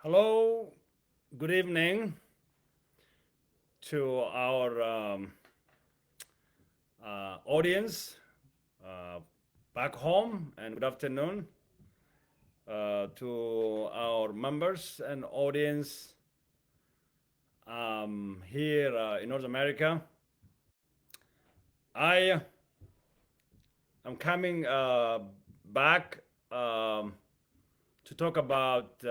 Hello, good evening to our audience uh, back home, and good afternoon to our members and audience here in North America. I am coming back to talk about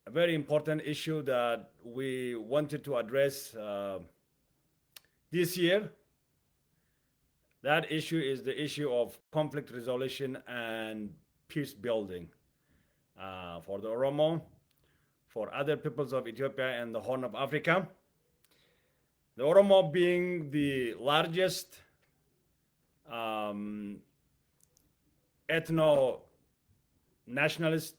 a very important issue that we wanted to address this year. That issue is the issue of conflict resolution and peace building for the Oromo, for other peoples of Ethiopia and the Horn of Africa. The Oromo being the largest ethno-nationalist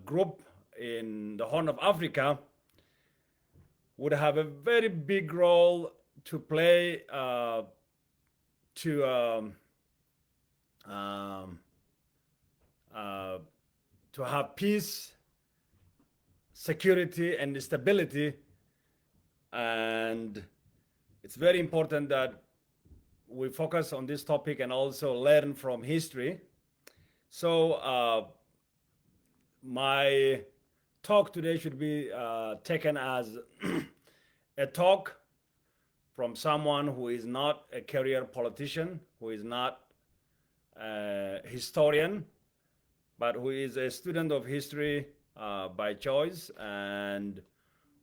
group in the Horn of Africa, would have a very big role to play to have peace, security, and stability. And it's very important that we focus on this topic and also learn from history. So my talk today should be taken as a talk from someone who is not a career politician, who is not a historian, but who is a student of history by choice, and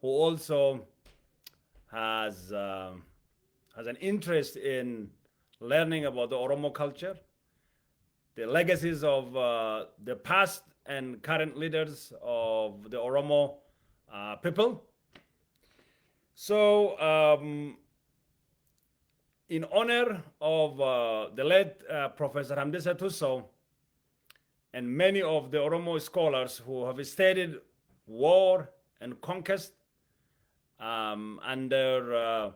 who also has an interest in learning about the Oromo culture, the legacies of the past and current leaders of the Oromo people. So in honor of the late Professor Hamdesa Tusso and many of the Oromo scholars who have studied war and conquest under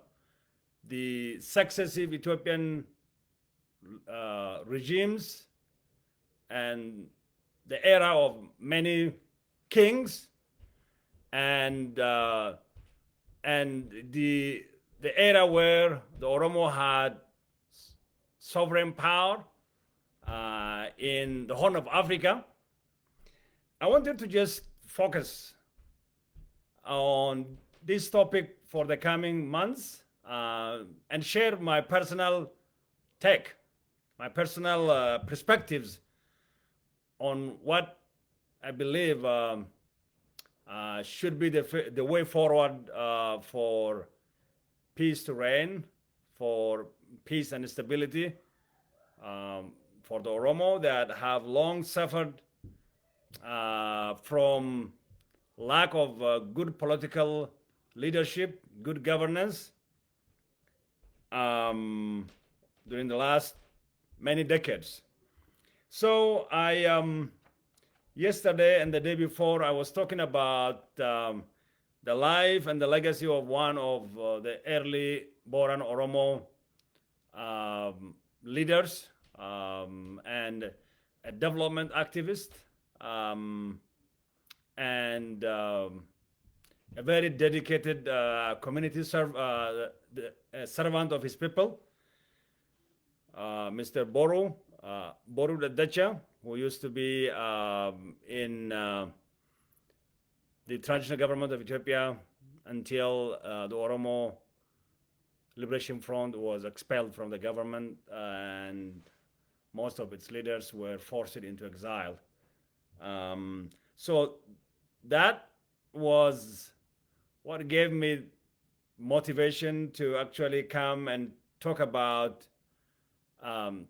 the successive Ethiopian regimes and the era of many kings, and the era where the Oromo had sovereign power in the Horn of Africa. I wanted to just focus on this topic for the coming months and share my personal take, my personal perspectives on what I believe should be the way forward for peace to reign, for peace and stability for the Oromo that have long suffered from lack of good political leadership, good governance during the last many decades. So I yesterday and the day before, I was talking about the life and the legacy of one of the early Boran Oromo leaders and a development activist and a very dedicated community servant of his people, Mr. Boru Dacha, who used to be in the transitional government of Ethiopia until the Oromo Liberation Front was expelled from the government and most of its leaders were forced into exile. So that was what gave me motivation to actually come and talk about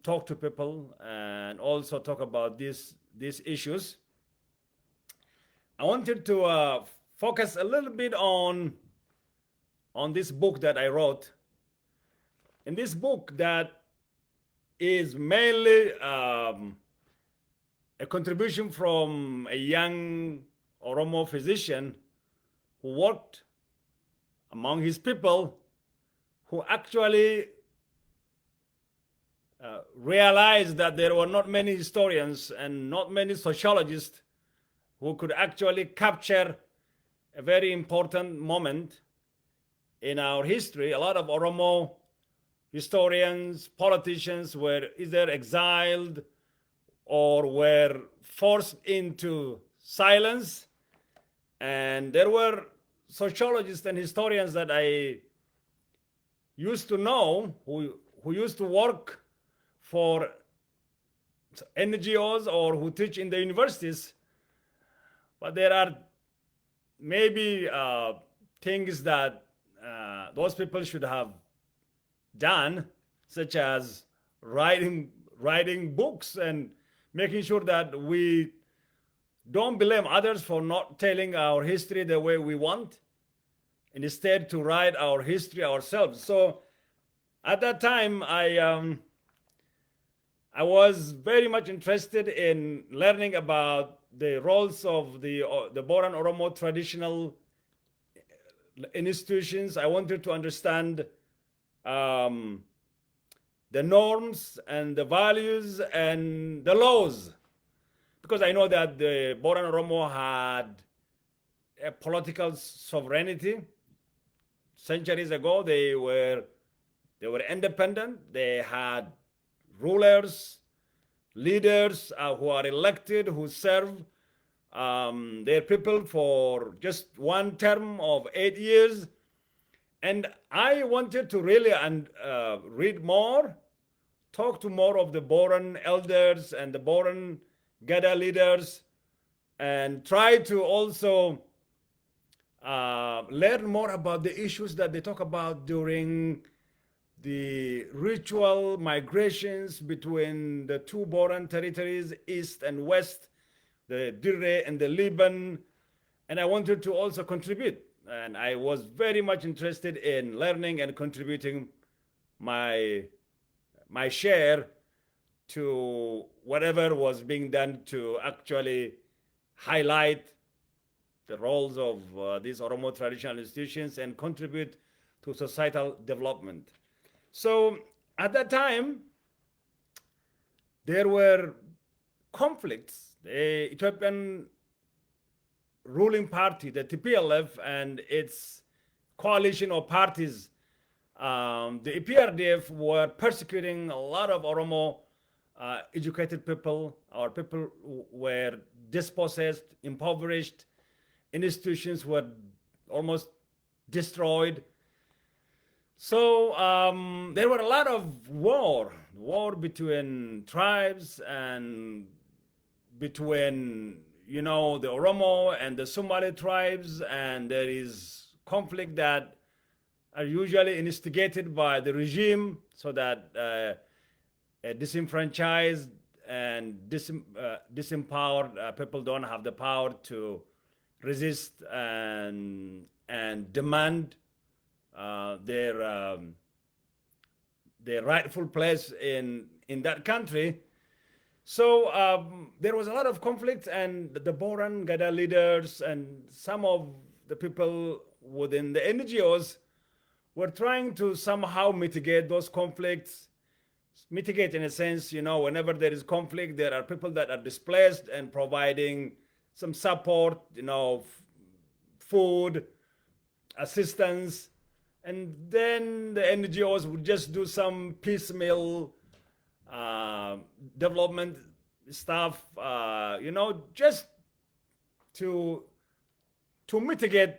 talk to people and also talk about these issues. I wanted to focus a little bit on this book that I wrote. In this book that is mainly a contribution from a young Oromo physician who worked among his people, who actually realized that there were not many historians and not many sociologists who could actually capture a very important moment in our history. A lot of Oromo historians, politicians were either exiled or were forced into silence. And there were sociologists and historians that I used to know who used to work for NGOs or who teach in the universities. But there are maybe things that those people should have done, such as writing books and making sure that we don't blame others for not telling our history the way we want, and instead to write our history ourselves. So at that time, I was very much interested in learning about the roles of the Boran Oromo traditional institutions. I wanted to understand the norms and the values and the laws, because I know that the Boran Oromo had a political sovereignty. Centuries ago, they were independent. They had rulers, leaders who are elected, who serve their people for just one term of 8 years. And I wanted to really read more, talk to more of the Boran elders and the Boran Gada leaders, and try to also learn more about the issues that they talk about during the ritual migrations between the two Boran territories, east and west, the Dire and the Liban. And I wanted to also contribute. And I was very much interested in learning and contributing my share to whatever was being done to actually highlight the roles of these Oromo traditional institutions and contribute to societal development. So at that time, there were conflicts. The Ethiopian ruling party, the TPLF, and its coalition of parties, the EPRDF, were persecuting a lot of Oromo educated people. Our people were dispossessed, impoverished, institutions were almost destroyed. So there were a lot of war between tribes and between, the Oromo and the Somali tribes, and there is conflict that are usually instigated by the regime so that disenfranchised and disempowered people don't have the power to resist and demand their rightful place in that country. So there was a lot of conflict, and the Boran Gada leaders and some of the people within the NGOs were trying to somehow mitigate those conflicts. Mitigate in a sense, whenever there is conflict, there are people that are displaced and providing some support, food, assistance. And then the NGOs would just do some piecemeal development stuff, just to mitigate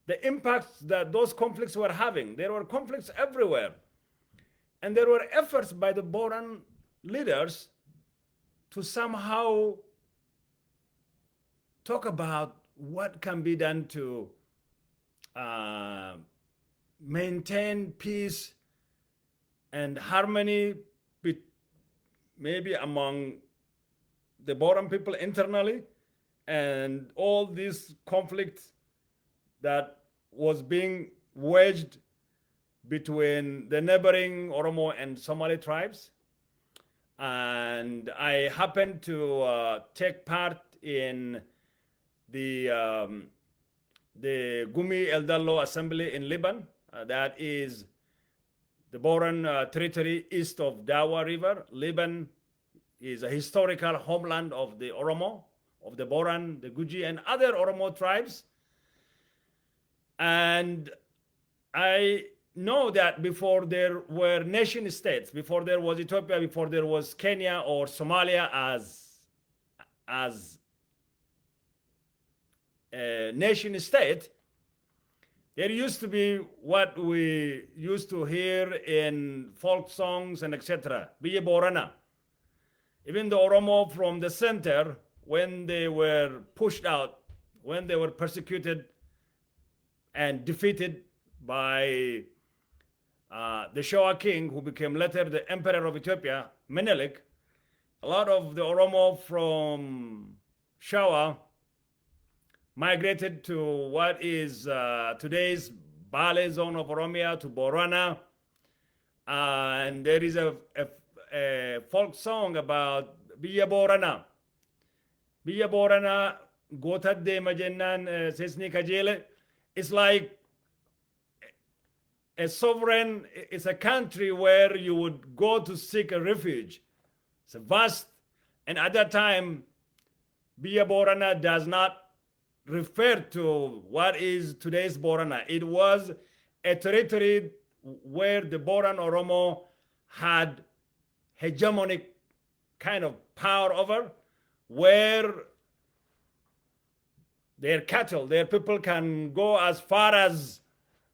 the impacts that those conflicts were having. There were conflicts everywhere. And there were efforts by the Boran leaders to somehow talk about what can be done to maintain peace and harmony, maybe among the Boran people internally, and all these conflicts that was being waged between the neighboring Oromo and Somali tribes. And I happened to take part in the Gumi El Dallo Assembly in Liban. That is the Boran territory east of Dawa River. Liban is a historical homeland of the Oromo, of the Boran, the Guji, and other Oromo tribes. And I know that before there were nation states, before there was Ethiopia, before there was Kenya or Somalia as a nation state, there used to be what we used to hear in folk songs and etc. Biye Borana. Even the Oromo from the center, when they were pushed out, when they were persecuted and defeated by the Showa king, who became later the emperor of Ethiopia, Menelik, a lot of the Oromo from Showa migrated to what is today's Bale zone of Oromia, to Borana. And there is a folk song about Biya Borana. Biya Borana, Gotadde Majennan Sesni Kajele. It's like a sovereign, it's a country where you would go to seek a refuge. It's a vast, and at that time, Biya Borana does not refer to what is today's Borana. It was a territory where the Boran Oromo had hegemonic kind of power over, where their cattle, their people can go as far as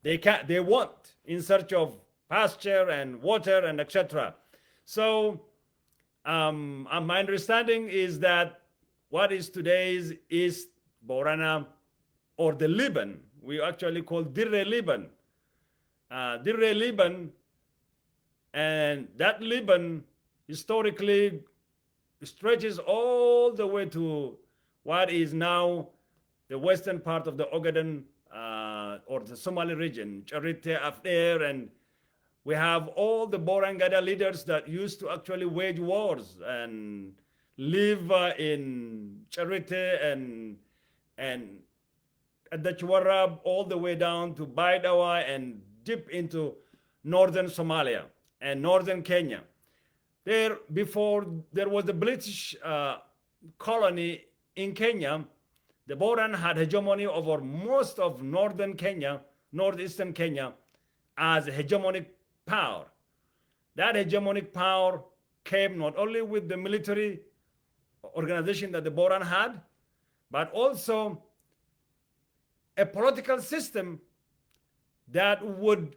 they want in search of pasture and water and etc. So my understanding is that what is today's East Borana, or the Liban, we actually call Dirre Liban. Dirre Liban, and that Liban historically stretches all the way to what is now the western part of the Ogaden or the Somali region, Charite, After, and we have all the Borangada leaders that used to actually wage wars and live in Charite and at the Chuarab all the way down to Baidawa and deep into northern Somalia and northern Kenya. There, before there was the British colony in Kenya, the Boran had hegemony over most of northern Kenya, northeastern Kenya, as a hegemonic power. That hegemonic power came not only with the military organization that the Boran had, but also a political system that would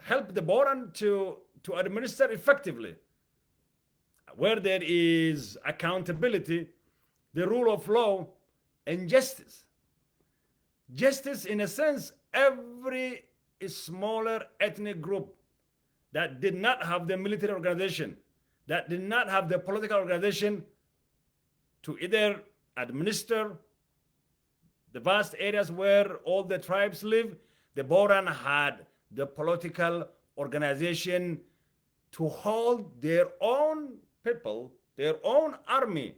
help the Boran to administer effectively, where there is accountability, the rule of law, and justice. Justice, in a sense, every smaller ethnic group that did not have the military organization, that did not have the political organization to either administer the vast areas where all the tribes live, the Boran had the political organization to hold their own people, their own army,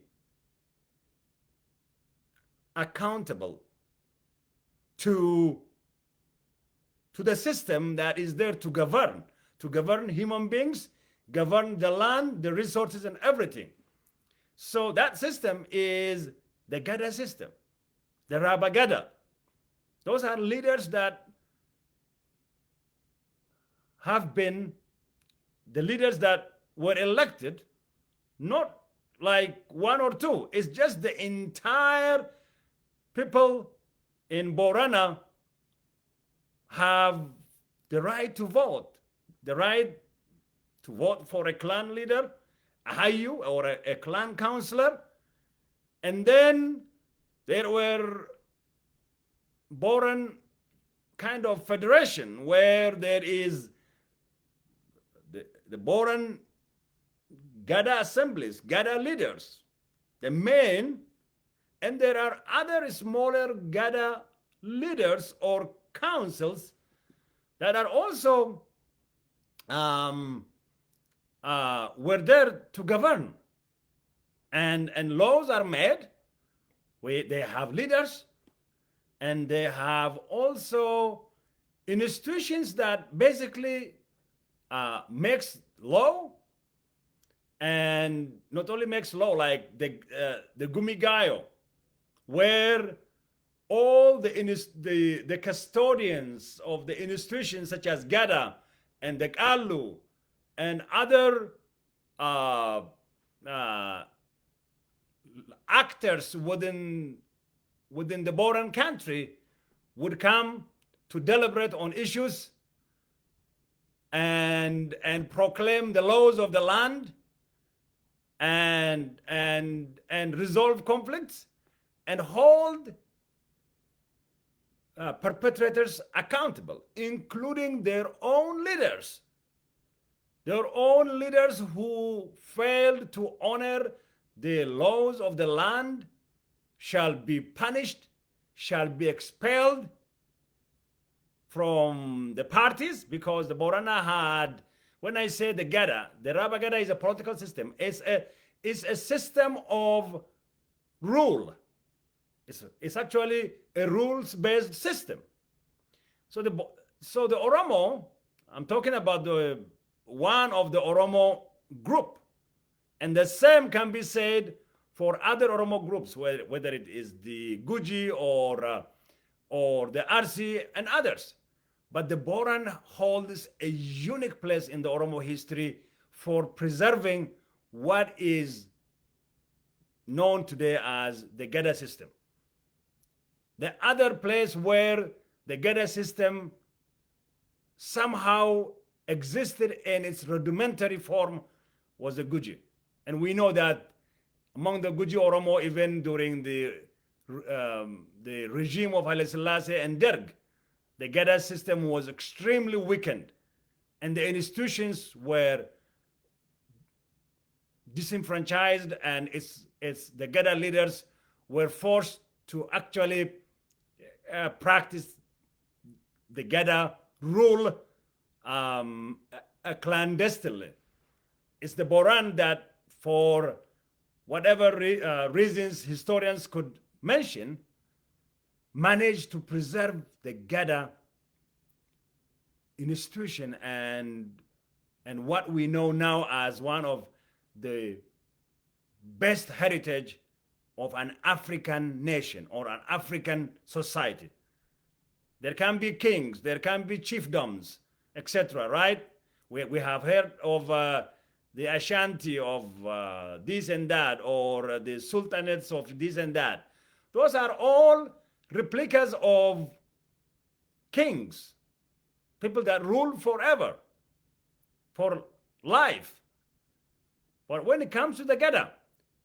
accountable to the system that is there to govern human beings, govern the land, the resources, and everything. So that system is the Gada system, the Rabagada. Those are leaders that have been the leaders that were elected, not like one or two. It's just the entire people in Borana have the right to vote, the right to vote for a clan leader, a Hayu, or a clan councillor. And then there were Boran kind of federation where there is the Boran Gada assemblies, Gada leaders, the main, and there are other smaller Gada leaders or councils that are also were there to govern, and laws are made. They have leaders, and they have also institutions that basically makes law and not only makes law like the Gumigayo, where all the custodians of the institutions such as Gada and the Kalu and other uh, uh, actors within the Boran country would come to deliberate on issues and proclaim the laws of the land and resolve conflicts and hold perpetrators accountable, including their own leaders. Their own leaders who failed to honor the laws of the land shall be punished, shall be expelled from the parties, because the Borana had, when I say the Gada, the Raba Gada is a political system. It's a system of rule. It's actually a rules-based system. So the Oromo, I'm talking about the one of the Oromo group, and the same can be said for other Oromo groups, whether it is the Guji or the Arsi and others. But the Boran holds a unique place in the Oromo history for preserving what is known today as the Gada system. The other place where the Gada system somehow existed in its rudimentary form was the Guji. And we know that among the Guji Oromo, even during the regime of Haile Selassie and Derg, the Gada system was extremely weakened, and the institutions were disenfranchised, and the Gada leaders were forced to actually practice the Gada rule clandestinely. It's the Boran that, for whatever reasons historians could mention, managed to preserve the Gada institution and what we know now as one of the best heritage of an African nation or an African society. There can be kings, there can be chiefdoms, etc., right? We have heard of the Ashanti of this and that, or the sultanates of this and that. Those are all replicas of kings, people that rule forever, for life. But when it comes to the Gada,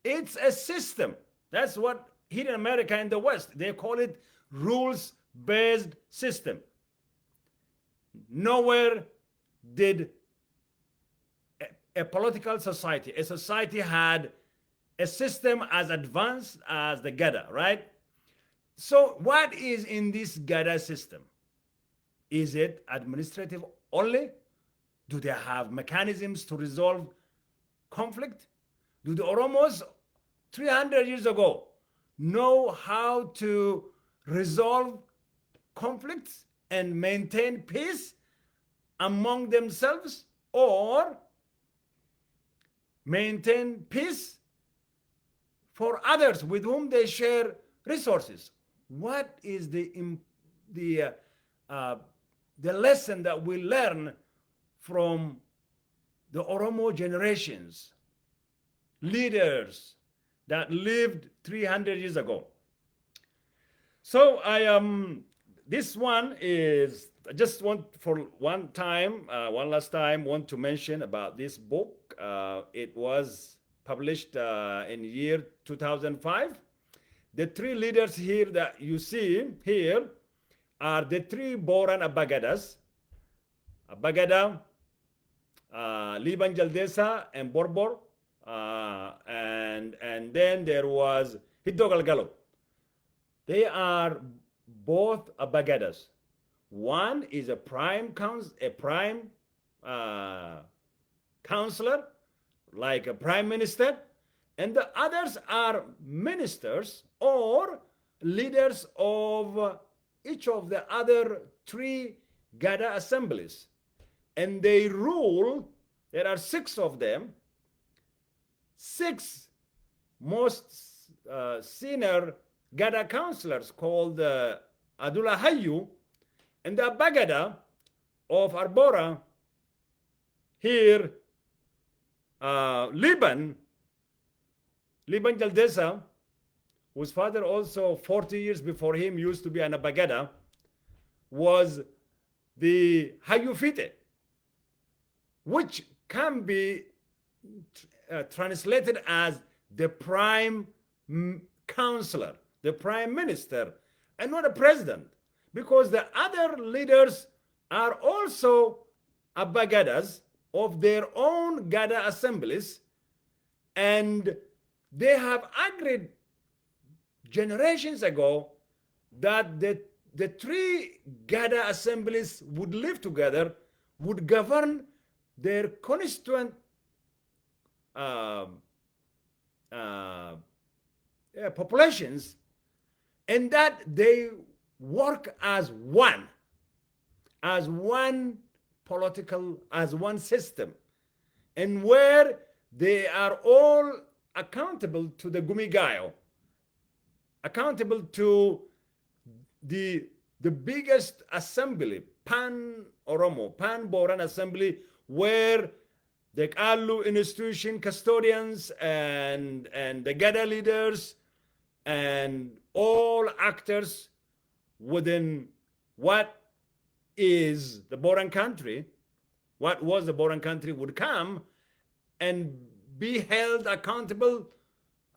it's a system. That's what here in America and the West, they call it rules-based system. Nowhere did a political society, a society had a system as advanced as the Gada, right? So what is in this Gada system? Is it administrative only? Do they have mechanisms to resolve conflict? Do the Oromos 300 years ago know how to resolve conflicts and maintain peace among themselves, or maintain peace for others with whom they share resources? What is the lesson that we learn from the Oromo generations, leaders that lived 300 years ago? So this one is, I just want for one last time, want to mention about this book. It was published in year 2005. The three leaders here that you see here are the three Boran Abagadas. Abagada, Liban Jaldesa, and Borbor. And then there was Hiddogalgalo. They are both Abagadas. One is a prime counselor, like a prime minister, and the others are ministers or leaders of each of the other three Gada assemblies. And they rule, there are 6 of them, six most senior Gada councillors called Adula Hayu and the Bagada of Arbora here, Liban Jaldesa, whose father also 40 years before him used to be an Abagada, was the Hayufite, which can be translated as the prime counselor, the prime minister, and not a president, because the other leaders are also Abagadas of their own Gada assemblies, and they have agreed generations ago that the three Gada assemblies would live together, would govern their constituent populations, and that they work as one political, as one system, and where they are all accountable to the Gumigayo, accountable to the biggest assembly, Pan Oromo, Pan Boran Assembly, where the Kalu institution custodians and the Gada leaders and all actors within what is the Boran country, what was the Boran country, would come and be held accountable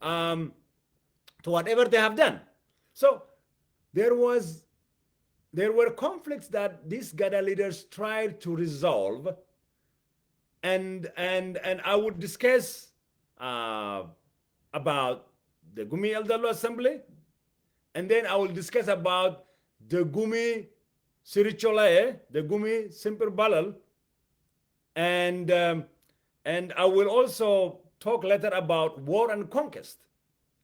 to whatever they have done. So there were conflicts that these Gada leaders tried to resolve, and I would discuss about the Gumi Eldalo Assembly, and then I will discuss about the Gumi Siricholae, the Gumi Simper Balal, and I will also talk later about war and conquest.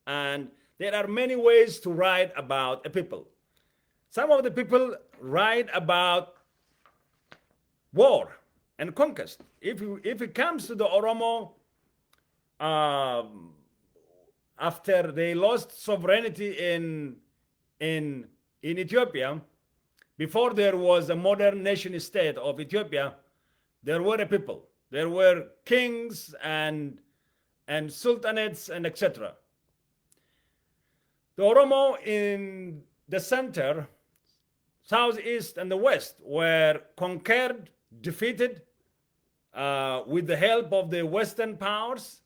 And there are many ways to write about a people. Some of the people write about war and conquest. If it comes to the Oromo, after they lost sovereignty in Ethiopia, before there was a modern nation state of Ethiopia, there were a people. There were kings and sultanates and etc. The Oromo in the center, southeast, and the west were conquered, defeated with the help of the Western powers,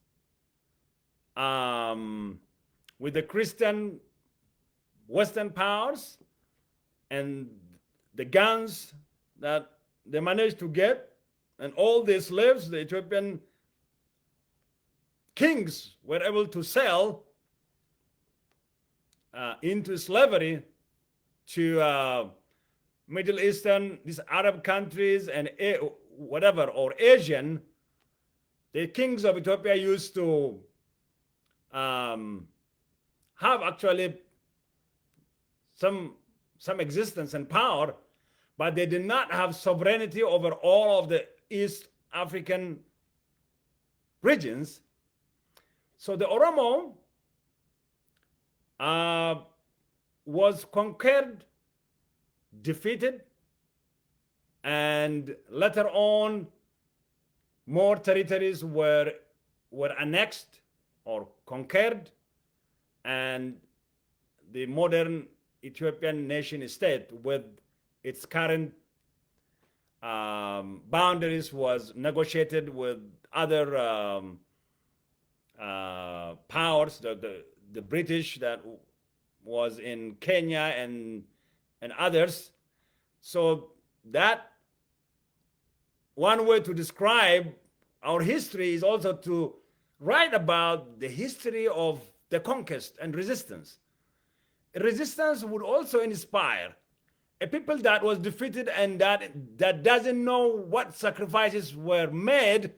with the Christian Western powers, and the guns that they managed to get, and all the slaves the Ethiopian kings were able to sell into slavery to Middle Eastern, these Arab countries, and whatever, or Asian. The kings of Ethiopia used to have actually some existence and power, but they did not have sovereignty over all of the East African regions. So the Oromo was conquered, defeated, and later on more territories were annexed or conquered, and the modern Ethiopian nation state with its current boundaries was negotiated with other powers, the British that was in Kenya and others. So that one way to describe our history is also to write about the history of the conquest and resistance. Resistance would also inspire a people that was defeated and that doesn't know what sacrifices were made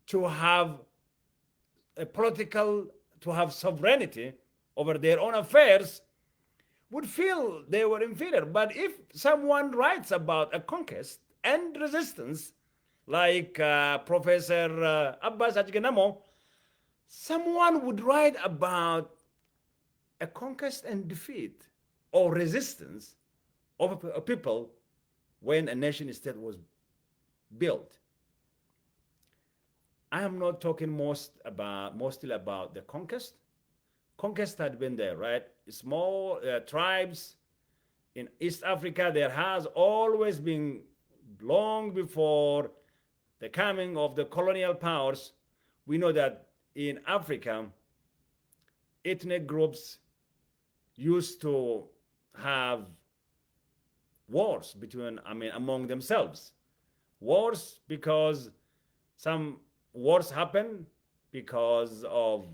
to have a political, to have sovereignty over their own affairs, would feel they were inferior. But if someone writes about a conquest and resistance, like Professor Abbas Ajgenamo, someone would write about a conquest and defeat or resistance of a people when a nation state was built. I am not talking mostly about the conquest. Conquest had been there, right? Small tribes in East Africa. There has always been, long before the coming of the colonial powers. We know that in Africa, ethnic groups used to have wars between, I mean, among themselves. Wars because some wars happen because of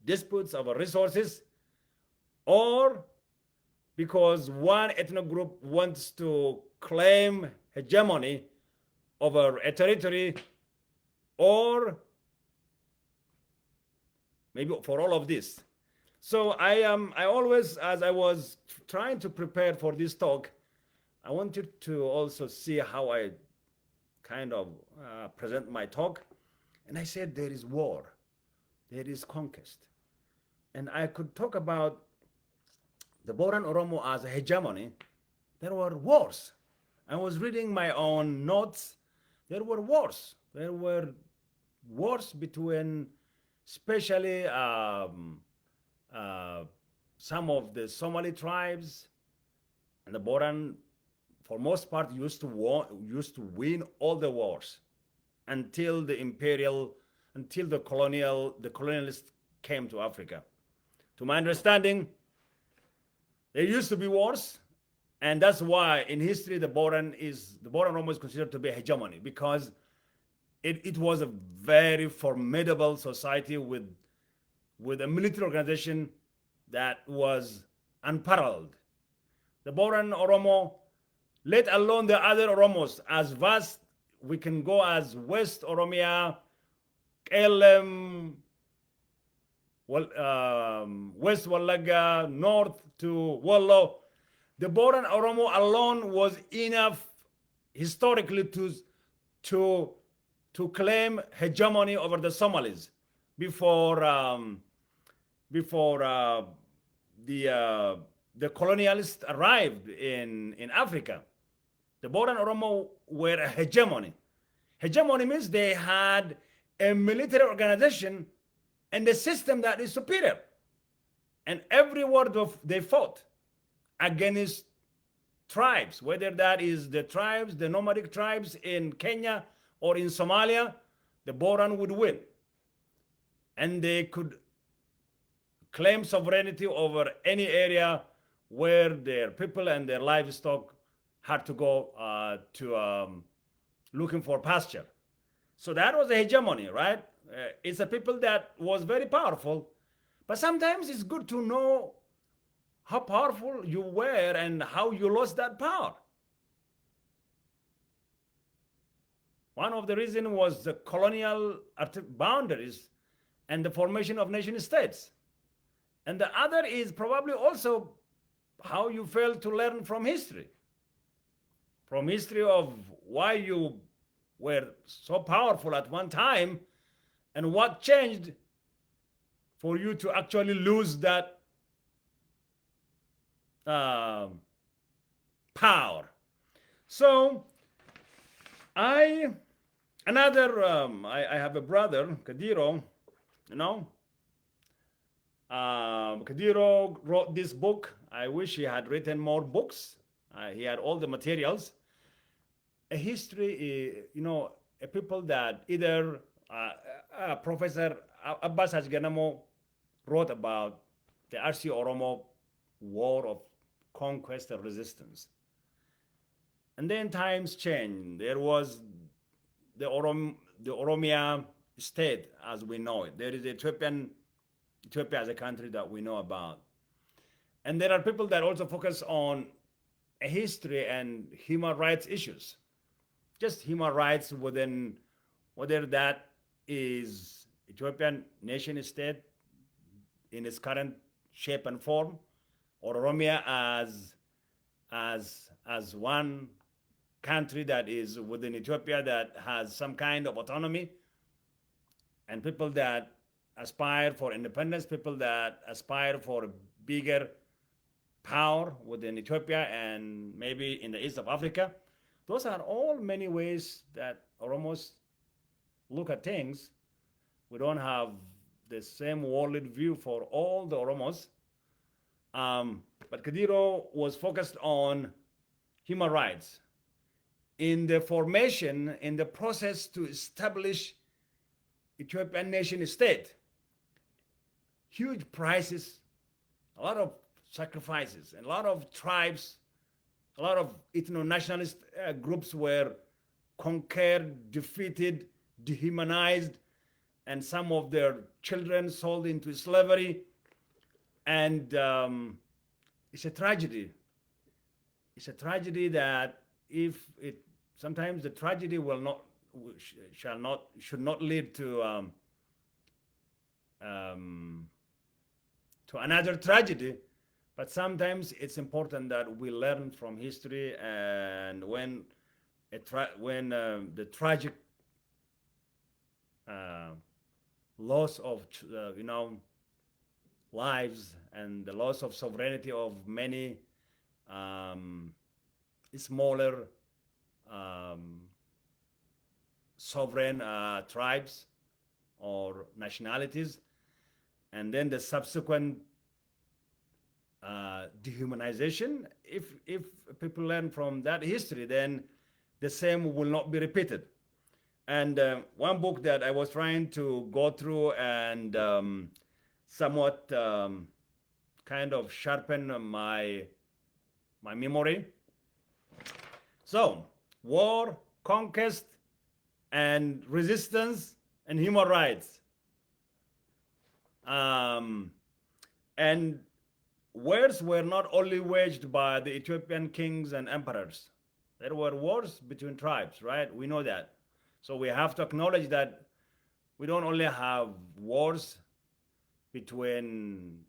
disputes over resources, or because one ethnic group wants to claim hegemony over a territory, or maybe for all of this. So I always, as I was trying to prepare for this talk, I wanted to also see how I kind of present my talk. And I said, there is war, there is conquest. And I could talk about the Boran Oromo as a hegemony. There were wars. I was reading my own notes. There were wars. There were wars between, especially some of the Somali tribes, and the Boran, for most part, used to win all the wars until the colonialists came to Africa. To my understanding, there used to be wars, and that's why in history the Boran Oromo is considered to be a hegemony, because it was a very formidable society with a military organization that was unparalleled. The Boran Oromo, let alone the other Oromos, as vast, we can go as West Oromia, Kelem, West Wallaga, north to Wallo. The Boran Oromo alone was enough historically to claim hegemony over the Somalis before the colonialists arrived in Africa. The Boran Oromo were a hegemony. Hegemony means they had a military organization and a system that is superior. And every word of they fought against tribes, whether that is the tribes, the nomadic tribes in Kenya or in Somalia, the Boran would win. And they could claim sovereignty over any area where their people and their livestock had to go looking for pasture. So that was a hegemony, right? It's a people that was very powerful. But sometimes it's good to know how powerful you were and how you lost that power. One of the reasons was the colonial boundaries and the formation of nation states. And the other is probably also how you failed to learn from history. From history of why you were so powerful at one time and what changed for you to actually lose that power. So I have a brother, Kadiro, you know. Kadiro wrote this book. I wish he had written more books. He had all the materials. A history, a people that either Professor Abbas Hajganamo wrote about the RC Oromo war of conquest and resistance. And then times changed. There was the Oromia state as we know it. There is Ethiopia as a country that we know about. And there are people that also focus on a history and human rights issues. Just human rights within, whether that is Ethiopian nation state in its current shape and form, or Oromia as one country that is within Ethiopia that has some kind of autonomy, and people that aspire for independence, people that aspire for a bigger power within Ethiopia and maybe in the east of Africa. Those are all many ways that Oromos look at things. We don't have the same worldly view for all the Oromos. But Kadiro was focused on human rights. In the formation, in the process to establish Ethiopian nation state, huge prices, a lot of sacrifices, and a lot of tribes, a lot of ethno-nationalist groups were conquered, defeated, dehumanized, and some of their children sold into slavery. And it's a tragedy. It's a tragedy that if it sometimes the tragedy will not should not lead to another tragedy, but sometimes it's important that we learn from history. And when the tragic loss of lives and the loss of sovereignty of many smaller sovereign tribes or nationalities, and then the subsequent dehumanization. If people learn from that history, then the same will not be repeated. And one book that I was trying to go through and somewhat kind of sharpen my memory. So, war, conquest, and resistance, and human rights. And wars were not only waged by the Ethiopian kings and emperors. There were wars between tribes, right? We know that. So we have to acknowledge that we don't only have wars between,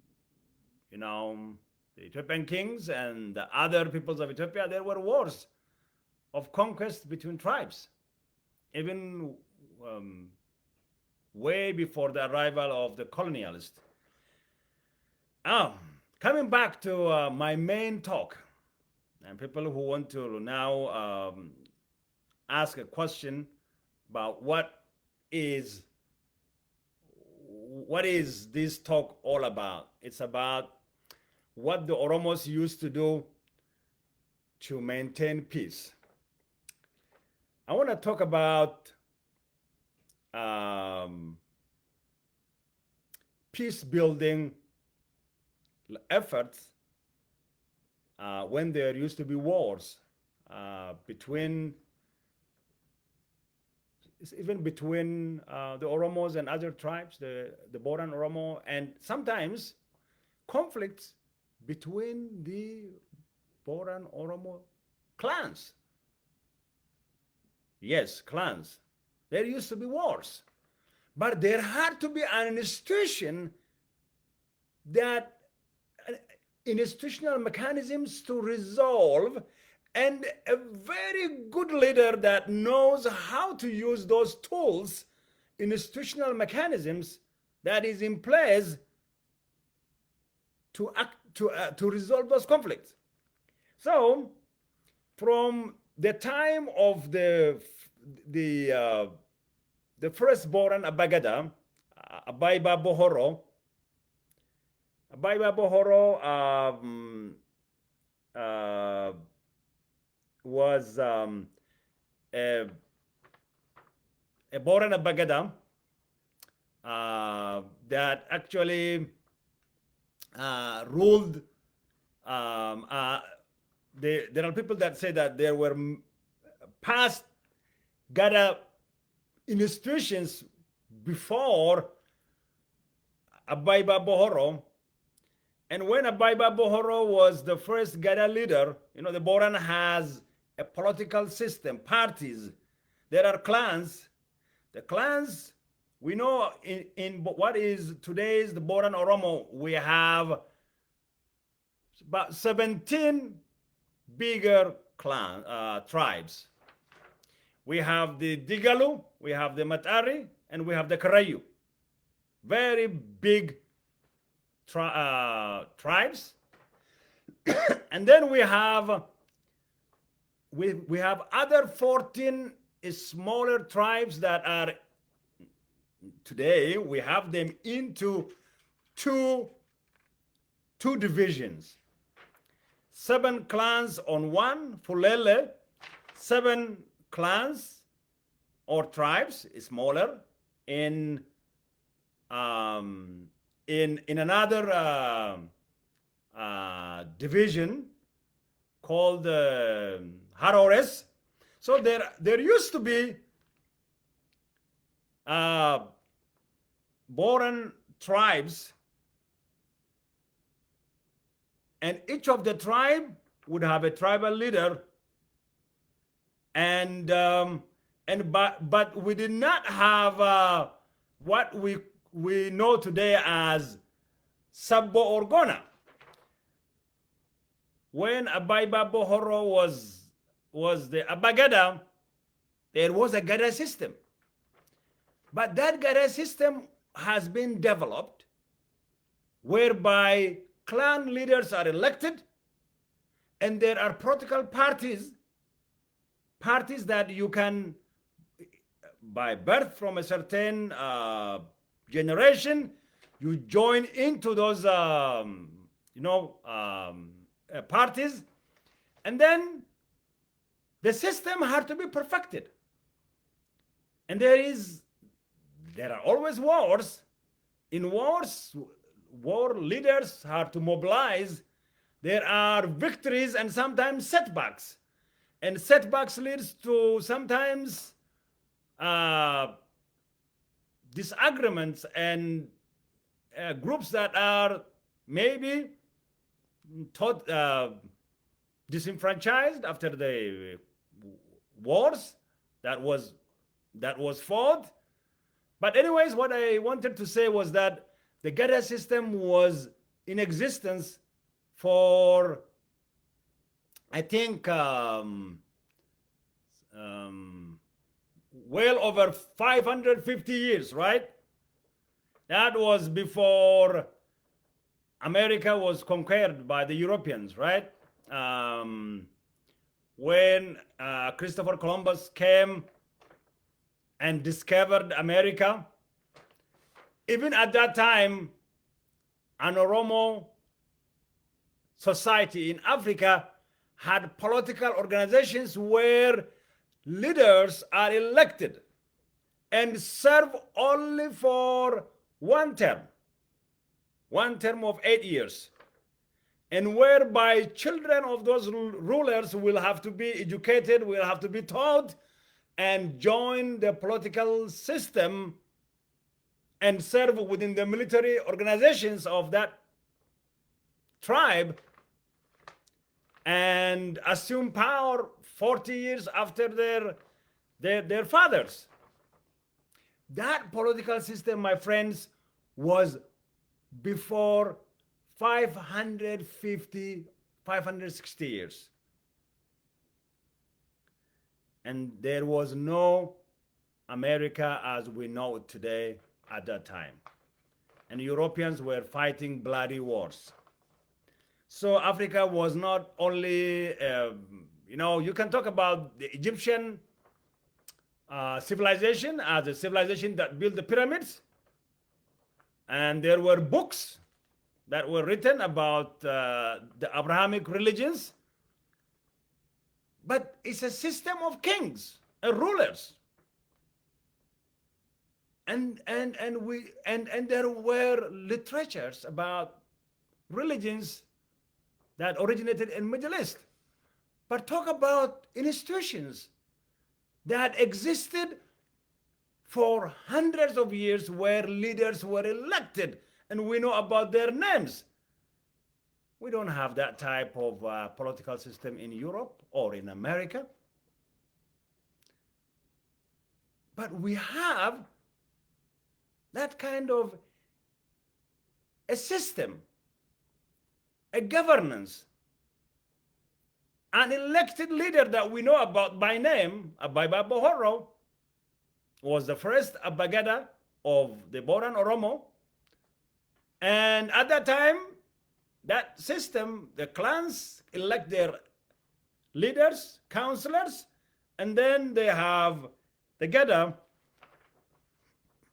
the Ethiopian kings and the other peoples of Ethiopia. There were wars of conquest between tribes, even way before the arrival of the colonialists. Coming back to my main talk, and people who want to now ask a question about what is this talk all about. It's about what the Oromos used to do to maintain peace. I want to talk about peace building efforts when there used to be wars between the Oromos and other tribes, the Boran Oromo, and sometimes conflicts between the Boran Oromo clans. Yes, clans. There used to be wars, but there had to be an institution that institutional mechanisms to resolve, and a very good leader that knows how to use those tools, institutional mechanisms that is in place to resolve those conflicts. So, from the time of the firstborn Abagada, Abaiba Bohoro, was a Boran Abagada that actually ruled. There are people that say that there were past Gada institutions before Abaiba Bohoro. And when Abaiba Bohoro was the first Gada leader, the Boran has a political system, parties. There are clans. The clans, we know in what is today's the Boran Oromo, we have about 17 bigger tribes. We have the Digalu, we have the Matari, and we have the Karayu. very big tribes. And then we have other 14 smaller tribes that are today we have them into two divisions. 7 clans on one, Fulele, 7 clans or tribes, smaller, in another division called Harores. So there used to be Boran tribes, and each of the tribe would have a tribal leader, and but we did not have what we know today as Sabbo Orgona. When Abaiba Bohoro was the Abagada, there was a Gada system. But that Gada system has been developed whereby clan leaders are elected, and there are political parties that you can, by birth from a certain generation, you join into those parties, and then the system had to be perfected. And there are always wars. In wars, war leaders have to mobilize. There are victories and sometimes setbacks, and setbacks leads to sometimes disagreements and groups that are maybe disenfranchised after the wars that was fought. But anyways, what I wanted to say was that the Gada system was in existence for, I think, well over 550 years, right? That was before America was conquered by the Europeans, right? When Christopher Columbus came and discovered America, even at that time, an Oromo society in Africa had political organizations where leaders are elected and serve only for one term of 8 years, and whereby children of those rulers will have to be educated, will have to be taught, and join the political system and serve within the military organizations of that tribe and assume power 40 years after their fathers. That political system, my friends, was before 560 years. And there was no America as we know it today at that time. And Europeans were fighting bloody wars. So Africa was not only, you can talk about the Egyptian civilization as a civilization that built the pyramids. And there were books that were written about the Abrahamic religions. But it's a system of kings and rulers. And there were literatures about religions that originated in Middle East. But talk about institutions that existed for hundreds of years where leaders were elected, and we know about their names. We don't have that type of political system in Europe or in America. But we have that kind of a system, a governance, an elected leader that we know about by name, Abaiba Bohoro, was the first Abagada of the Boran Oromo, And at that time, that system, the clans elect their leaders, counselors, and then they have the Geda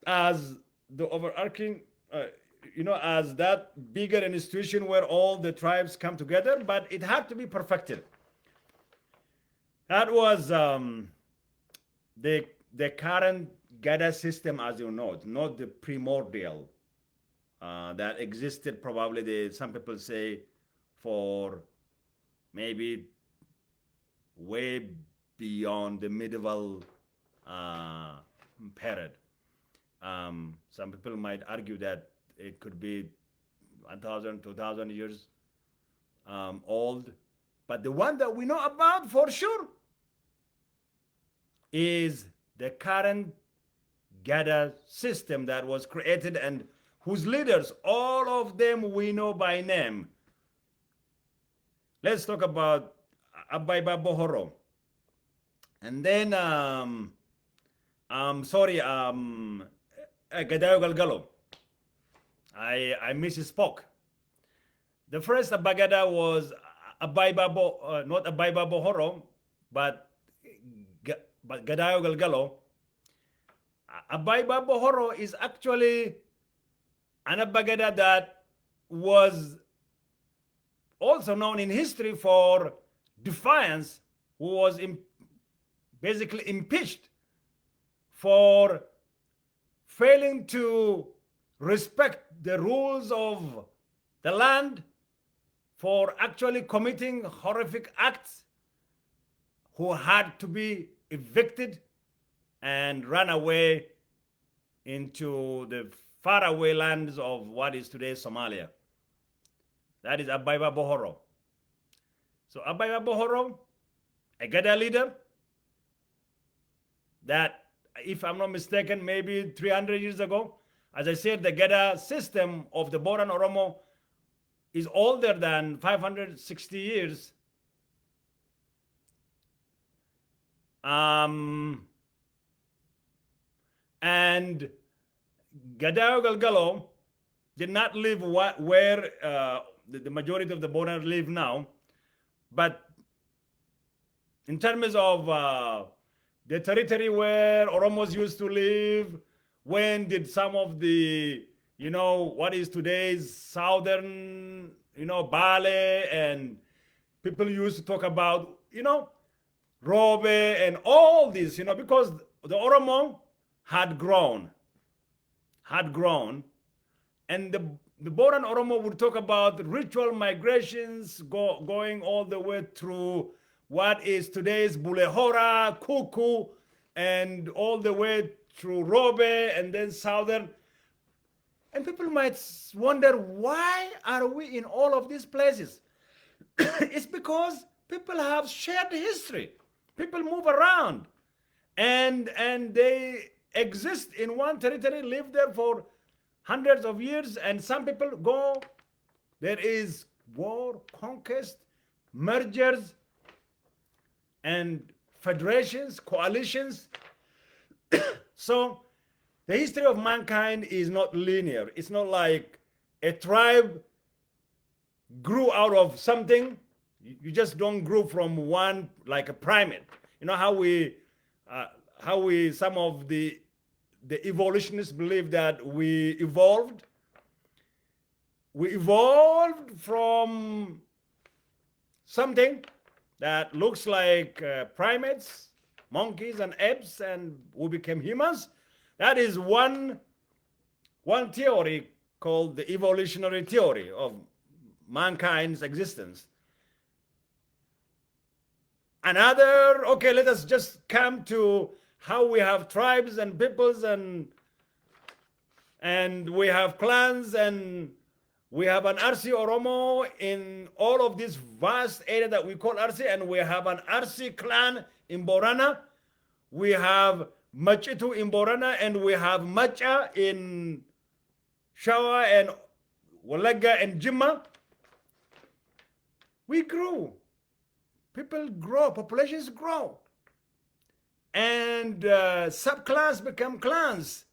as the overarching, as that bigger institution where all the tribes come together, but it had to be perfected. That was the current Gada system, as you know, not the primordial that existed. Probably some people say for maybe way beyond the medieval period. Some people might argue that it could be 1,000, 2,000 years old. But the one that we know about for sure is the current Gada system that was created and whose leaders, all of them we know by name. Let's talk about Abaiba Bohoro. And then, Gadayo Galgalo. I misspoke. The first Abagada was not Abaiba Bohoro, but Gadayo Galgalo. Abaiba Bohoro is actually an Abagada that was also known in history for defiance, who was basically impeached for failing to respect the rules of the land, for actually committing horrific acts, who had to be evicted and run away into the faraway lands of what is today Somalia. That is Abaiba Bohoro. So Abaiba Bohoro, a Gada leader that, if I'm not mistaken, maybe 300 years ago, as I said, the Gada system of the Boran Oromo is older than 560 years. And Gadayo Galgalo did not live where the majority of the Boran live now, but in terms of the territory where Oromos used to live, when did some of the, what is today's southern, Bale, and people used to talk about, Robe and all this, because the Oromo had grown, and the Boran Oromo would talk about ritual migrations going all the way through what is today's Bulehora, Kuku, and all the way through Robe and then southern. And people might wonder, why are we in all of these places? It's because people have shared history. People move around and they exist in one territory, live there for hundreds of years, and some people go, there is war, conquest, mergers, and federations, coalitions. So the history of mankind is not linear. It's not like a tribe grew out of something. You just don't grow from one, like a primate. You know how some of the evolutionists believe that we evolved. We evolved from something that looks like primates, monkeys, and apes, and we became humans. That is one theory called the evolutionary theory of mankind's existence. Another, okay, let us just come to how we have tribes and peoples and we have clans and we have an RC Oromo in all of this vast area that we call RC, and we have an RC clan in Borana. We have Machitu in Borana, and we have Macha in Shawa and Walega and Jimma. We grew. People grow, populations grow. And subclans become clans.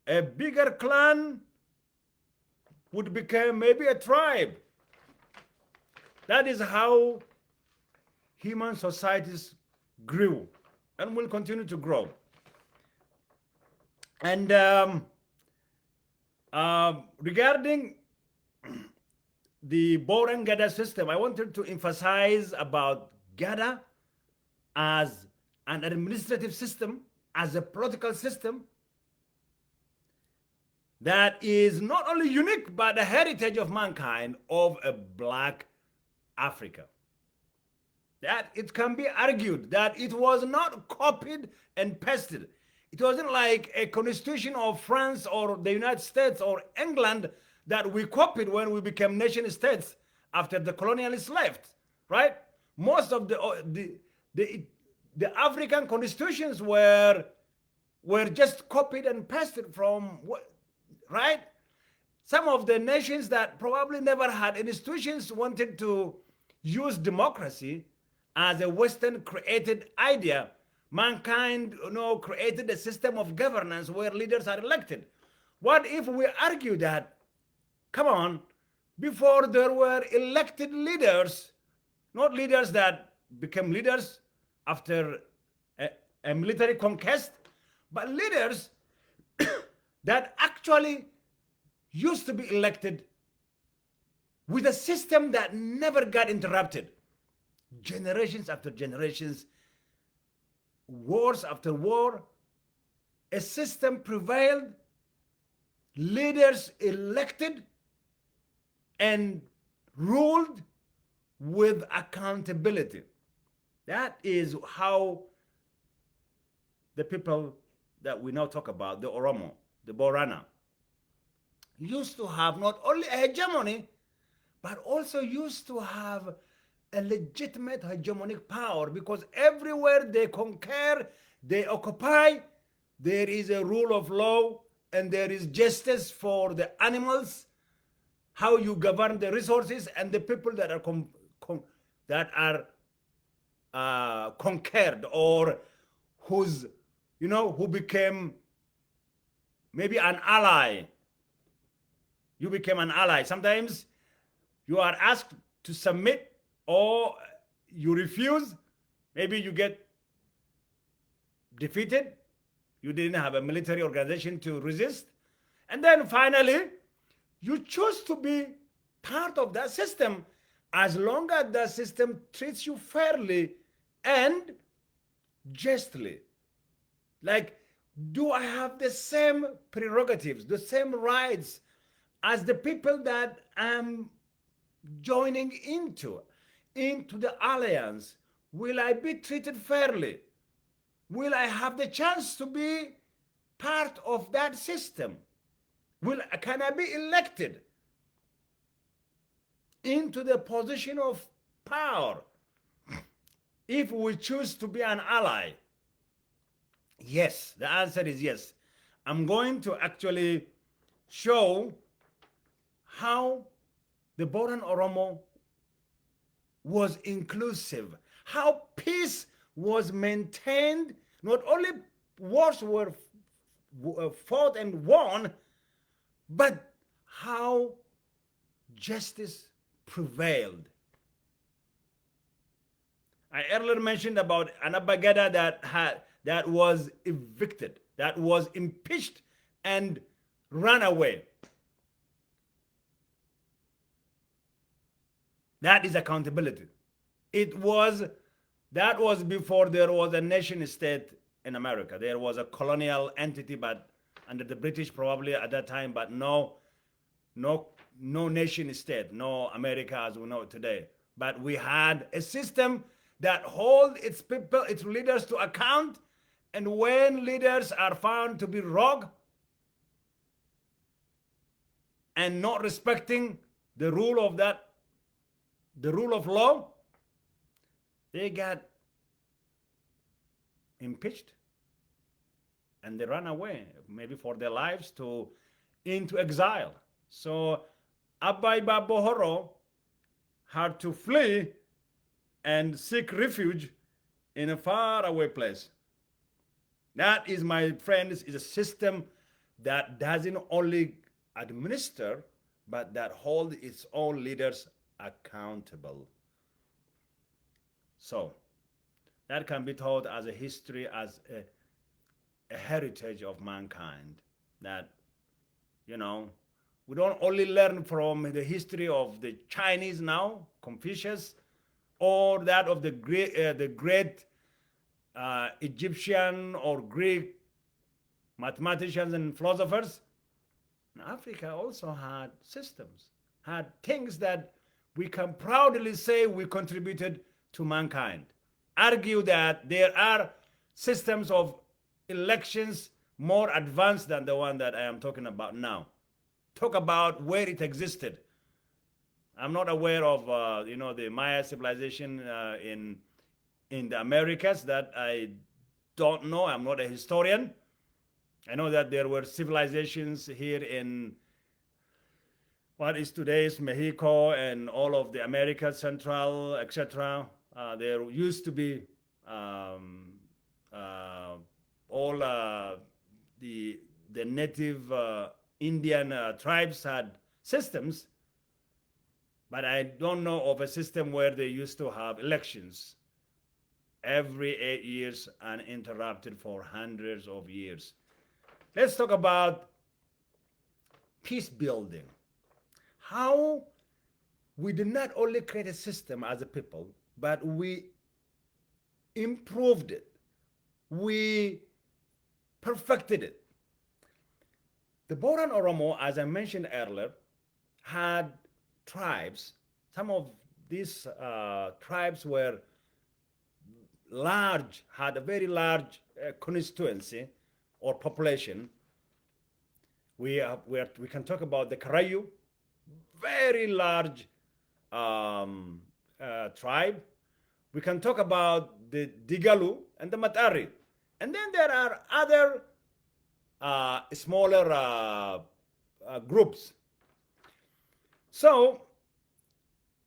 A bigger clan would become maybe a tribe. That is how human societies grew and will continue to grow. And regarding the Boran Gada system, I wanted to emphasize about Gada as an administrative system, as a political system that is not only unique but a heritage of mankind of a black Africa. That it can be argued that it was not copied and pasted. It wasn't like a constitution of France or the United States or England that we copied when we became nation states after the colonialists left, right? Most of the African constitutions were just copied and pasted from, right? Some of the nations that probably never had institutions wanted to use democracy as a Western created idea. Mankind, created a system of governance where leaders are elected. What if we argue that, come on, before there were elected leaders, not leaders that became leaders after a military conquest, but leaders that actually used to be elected with a system that never got interrupted. Generations after generations, wars after war, a system prevailed, leaders elected and ruled with accountability. That is how the people that we now talk about, the Oromo, the Borana, used to have not only a hegemony, but also used to have a legitimate hegemonic power, because everywhere they conquer, they occupy, there is a rule of law and there is justice for the animals, how you govern the resources and the people that are conquered, or who became maybe an ally. You became an ally. Sometimes you are asked to submit or you refuse. Maybe you get defeated. You didn't have a military organization to resist. And then finally, you choose to be part of that system as long as that system treats you fairly and justly. Like, do I have the same prerogatives, the same rights as the people that I'm joining into the alliance? Will I be treated fairly? Will I have the chance to be part of that system? Can I be elected into the position of power if we choose to be an ally? Yes, the answer is yes. I'm going to actually show how the Boran Oromo was inclusive, how peace was maintained. Not only wars were fought and won, but how justice prevailed. I earlier mentioned about an Abagada that was evicted, that was impeached and ran away. That is accountability. That was before there was a nation state in America. There was a colonial entity, but under the British probably at that time, but no nation state, no America as we know it today. But we had a system that hold its people, its leaders to account, and when leaders are found to be rogue and not respecting the rule of law, they got impeached and they ran away, maybe for their lives, into exile. So Abai Babohoro had to flee and seek refuge in a faraway place. That is, my friends, is a system that doesn't only administer, but that hold its own leaders accountable. So that can be taught as a history, as a heritage of mankind. That, you know, we don't only learn from the history of the Chinese now, Confucius, or that of the great Egyptian or Greek mathematicians and philosophers. Africa also had systems, had things that we can proudly say we contributed to mankind. Argue that there are systems of elections more advanced than the one that I am talking about now. Talk about where it existed. I'm not aware of the Maya civilization in the Americas. That I don't know. I'm not a historian. I know that there were civilizations here in what is today's Mexico and all of the Americas, Central, etc. There used to be all the native Indian tribes had systems, but I don't know of a system where they used to have elections every 8 years uninterrupted for hundreds of years. Let's talk about peace building. How we did not only create a system as a people, but we improved it. We perfected it. The Boran Oromo, as I mentioned earlier, had tribes. Some of these tribes were large, had a very large constituency or population. We can talk about the Karayu, very large tribe. We can talk about the Digalu and the Matari. And then there are other smaller groups. So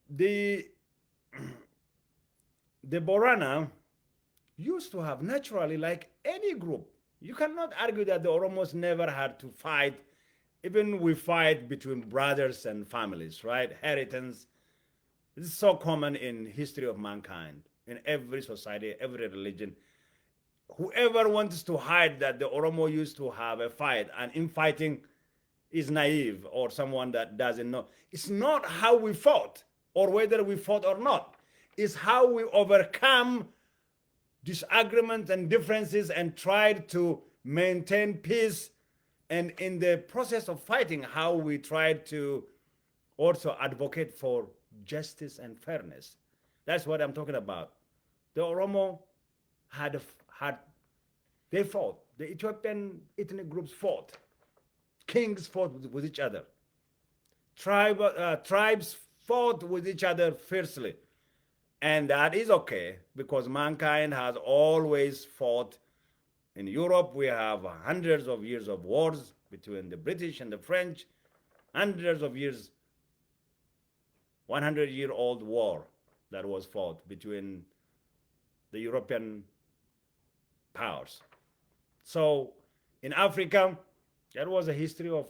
the Borana used to have naturally, like any group, you cannot argue that the Oromos never had to fight. Even we fight between brothers and families, right? Inheritance. This is so common in history of mankind, in every society, every religion. Whoever wants to hide that the Oromo used to have a fight and infighting is naive or someone that doesn't know. It's not how we fought or whether we fought or not. It's how we overcome disagreements and differences and tried to maintain peace, and in the process of fighting, how we tried to also advocate for justice and fairness. That's what I'm talking about. The Oromo they fought. The Ethiopian ethnic groups fought. Kings fought with each other. Tribes fought with each other fiercely. And that is okay, because mankind has always fought. In Europe, we have hundreds of years of wars between the British and the French, hundreds of years, 100-year-old war that was fought between the European powers. So in Africa, there was a history of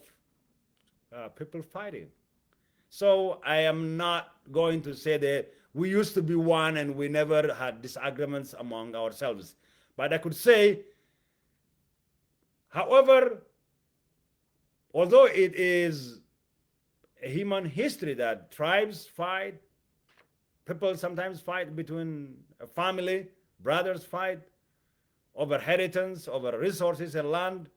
people fighting. So I am not going to say that we used to be one and we never had disagreements among ourselves. But I could say, however, although it is a human history that tribes fight, people sometimes fight between a family, brothers fight over inheritance, over resources and land,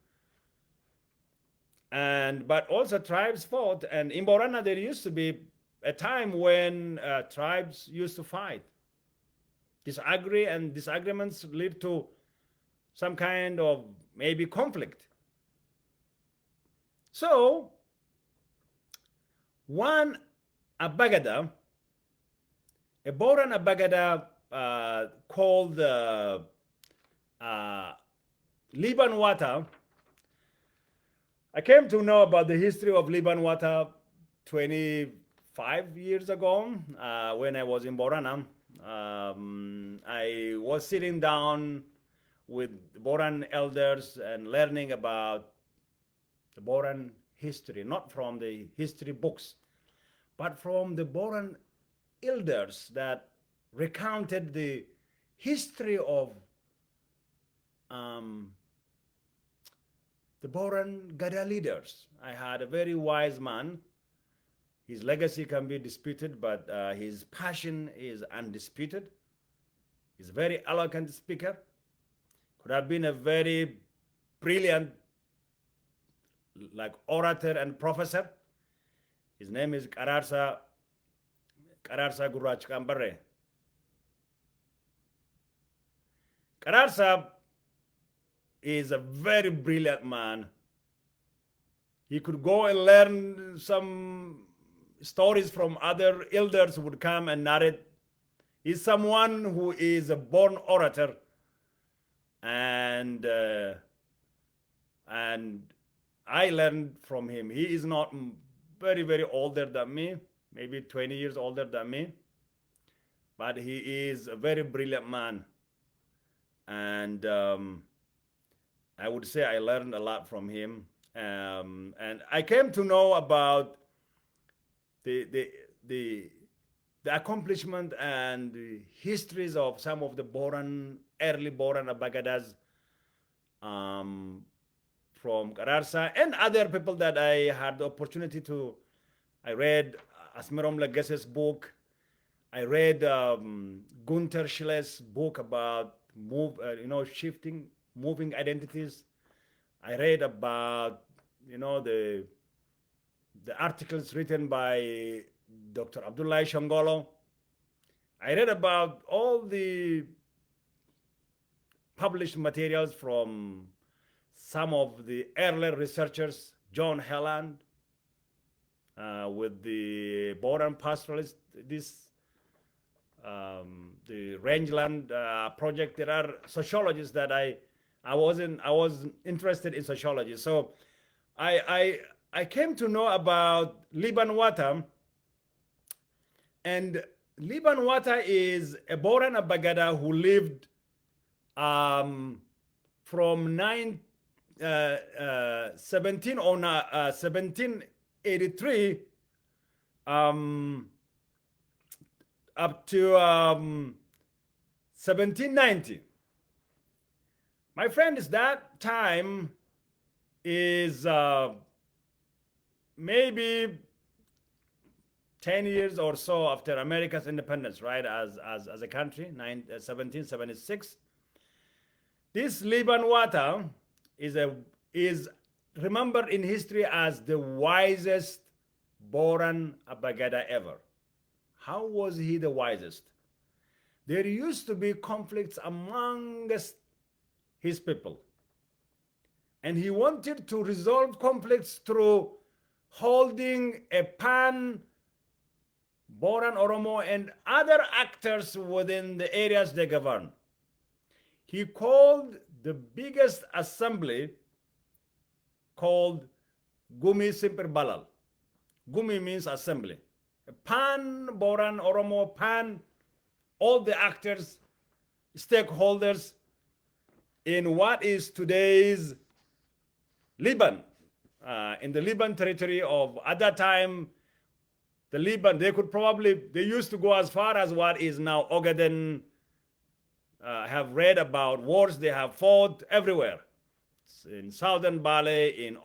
but also tribes fought. And in Borana, there used to be a time when tribes used to fight, disagree, and disagreements lead to some kind of maybe conflict. So one Abagada, a Boran Abagada called Liban Wata. I came to know about the history of Liban Wata 25 years ago when I was in Borana. I was sitting down with Boran elders and learning about the Boran history, not from the history books, but from the Boran elders that recounted the history of um, the Boran Gada leaders. I had a very wise man. His legacy can be disputed, but his passion is undisputed. He's a very eloquent speaker. Could have been a very brilliant, like, orator and professor. His name is Kararsa Gurach Kambare. Kararsa is a very brilliant man. He could go and learn some stories from other elders who would come and narrate. He's someone who is a born orator, and I learned from him. He is not very, very older than me, maybe 20 years older than me, but he is a very brilliant man. And I would say I learned a lot from him. And I came to know about the accomplishment and the histories of some of the early Boran Abagadas from Kararsa and other people that I had the opportunity to. I read Asmerom Legace's book. I read Gunther Schille's book about moving identities. I read about the articles written by Dr. Abdullahi Shongolo. I read about all the published materials from some of the earlier researchers, John Helland, with the Boran pastoralist, the Rangeland project. There are sociologists that I was interested in sociology. So I came to know about Liban Wata, and Liban Wata is a Boran Abagada who lived from 1783 up to 1790. My friends, that time is maybe 10 years or so after America's independence, right, as a country, 1776. This Liban Wata is remembered in history as the wisest Boran Abagada ever. How was he the wisest? There used to be conflicts amongst his people, and he wanted to resolve conflicts through holding a Boran, Oromo, and other actors within the areas they govern. He called the biggest assembly called Gumi Simper Balal. Gumi means assembly. Boran, Oromo, all the actors, stakeholders in what is today's Lebanon, in the Lebanon territory of, at that time, the Lebanon, they used to go as far as what is now Ogaden. Have read about wars they have fought everywhere. In Southern Bali, in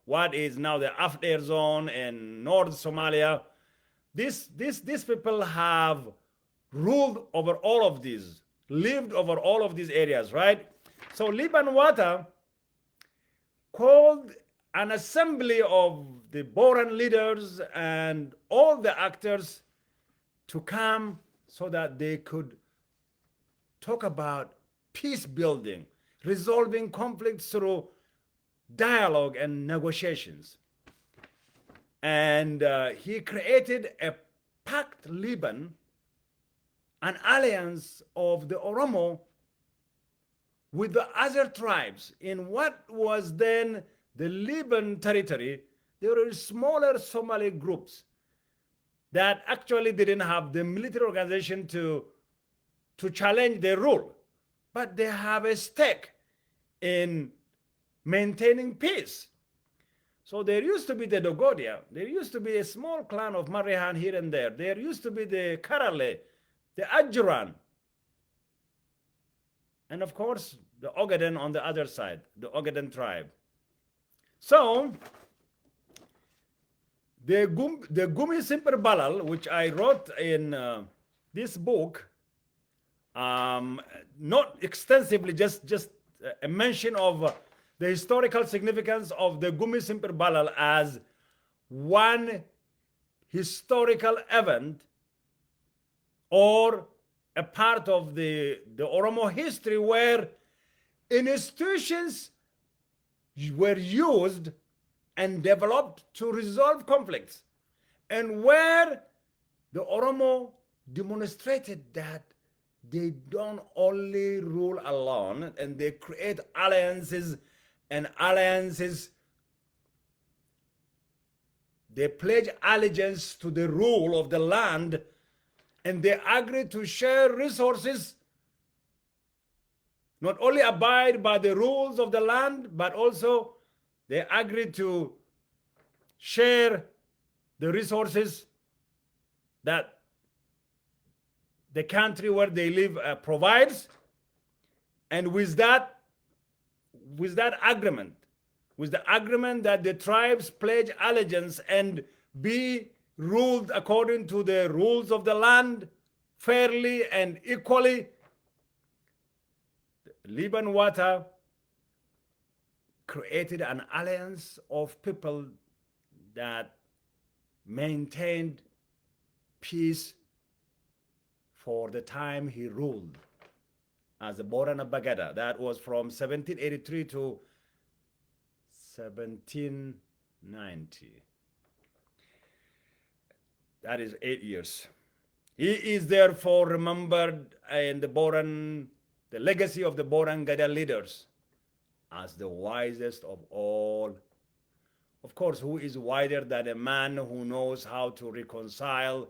what is now the Afdair zone in North Somalia. These people have ruled over all of these, lived over all of these areas, right? So Liban Wata called an assembly of the Boran leaders and all the actors to come so that they could talk about peace building, resolving conflicts through dialogue and negotiations. And he created a pact Liban, an alliance of the Oromo with the other tribes in what was then the Liban territory. There were smaller Somali groups that actually didn't have the military organization to challenge their rule, but they have a stake in maintaining peace. So there used to be the Dogodia. There used to be a small clan of Marihan here and there. There used to be the Karale, the Adjuran, and of course the Ogaden on the other side, the Ogaden tribe. So the Gumi Simper Balal, which I wrote in this book, not extensively, just a mention of the historical significance of the Gumi Simper Balal as one historical event or a part of the Oromo history where institutions were used and developed to resolve conflicts, and where the Oromo demonstrated that they don't only rule alone, and they create alliances, and alliances, they pledge allegiance to the rule of the land, and they agree to share resources, not only abide by the rules of the land, but also they agree to share the resources that the country where they live provides. And with that agreement, with the agreement that the tribes pledge allegiance and be ruled according to the rules of the land fairly and equally, Liban Wata created an alliance of people that maintained peace for the time he ruled as a Borana Bagada. That was from 1783 to 1790. That is 8 years. He is therefore remembered in the legacy of the Boran Gada leaders as the wisest of all. Of course, who is wiser than a man who knows how to reconcile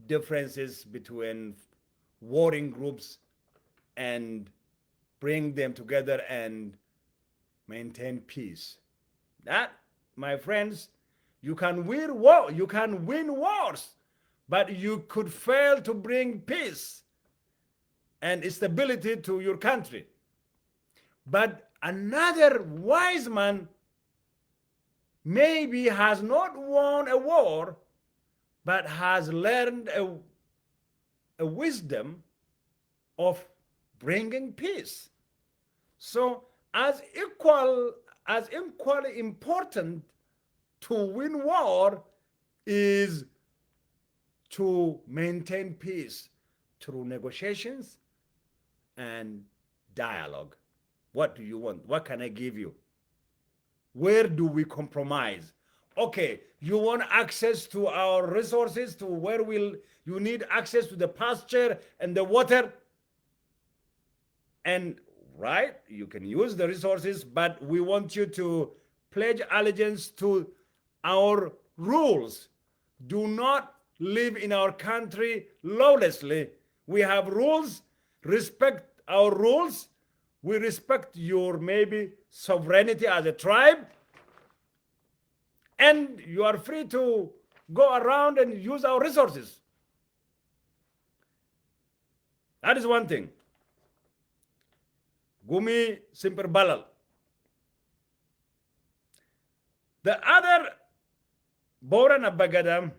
differences between warring groups and bring them together and maintain peace? That, my friends, you can win wars, but you could fail to bring peace and stability to your country. But another wise man maybe has not won a war, but has learned a wisdom of bringing peace. So as equally important to win war is to maintain peace through negotiations and dialogue. What do you want? What can I give you? Where do we compromise? Okay, you want access to our resources, to where you need access to the pasture and the water, and right, you can use the resources, but we want you to pledge allegiance to our rules. Do not live in our country lawlessly. We have rules. Respect our rules. We respect your maybe sovereignty as a tribe, and you are free to go around and use our resources. That is one thing. Gumi Simper Balal. The other Boran Abagada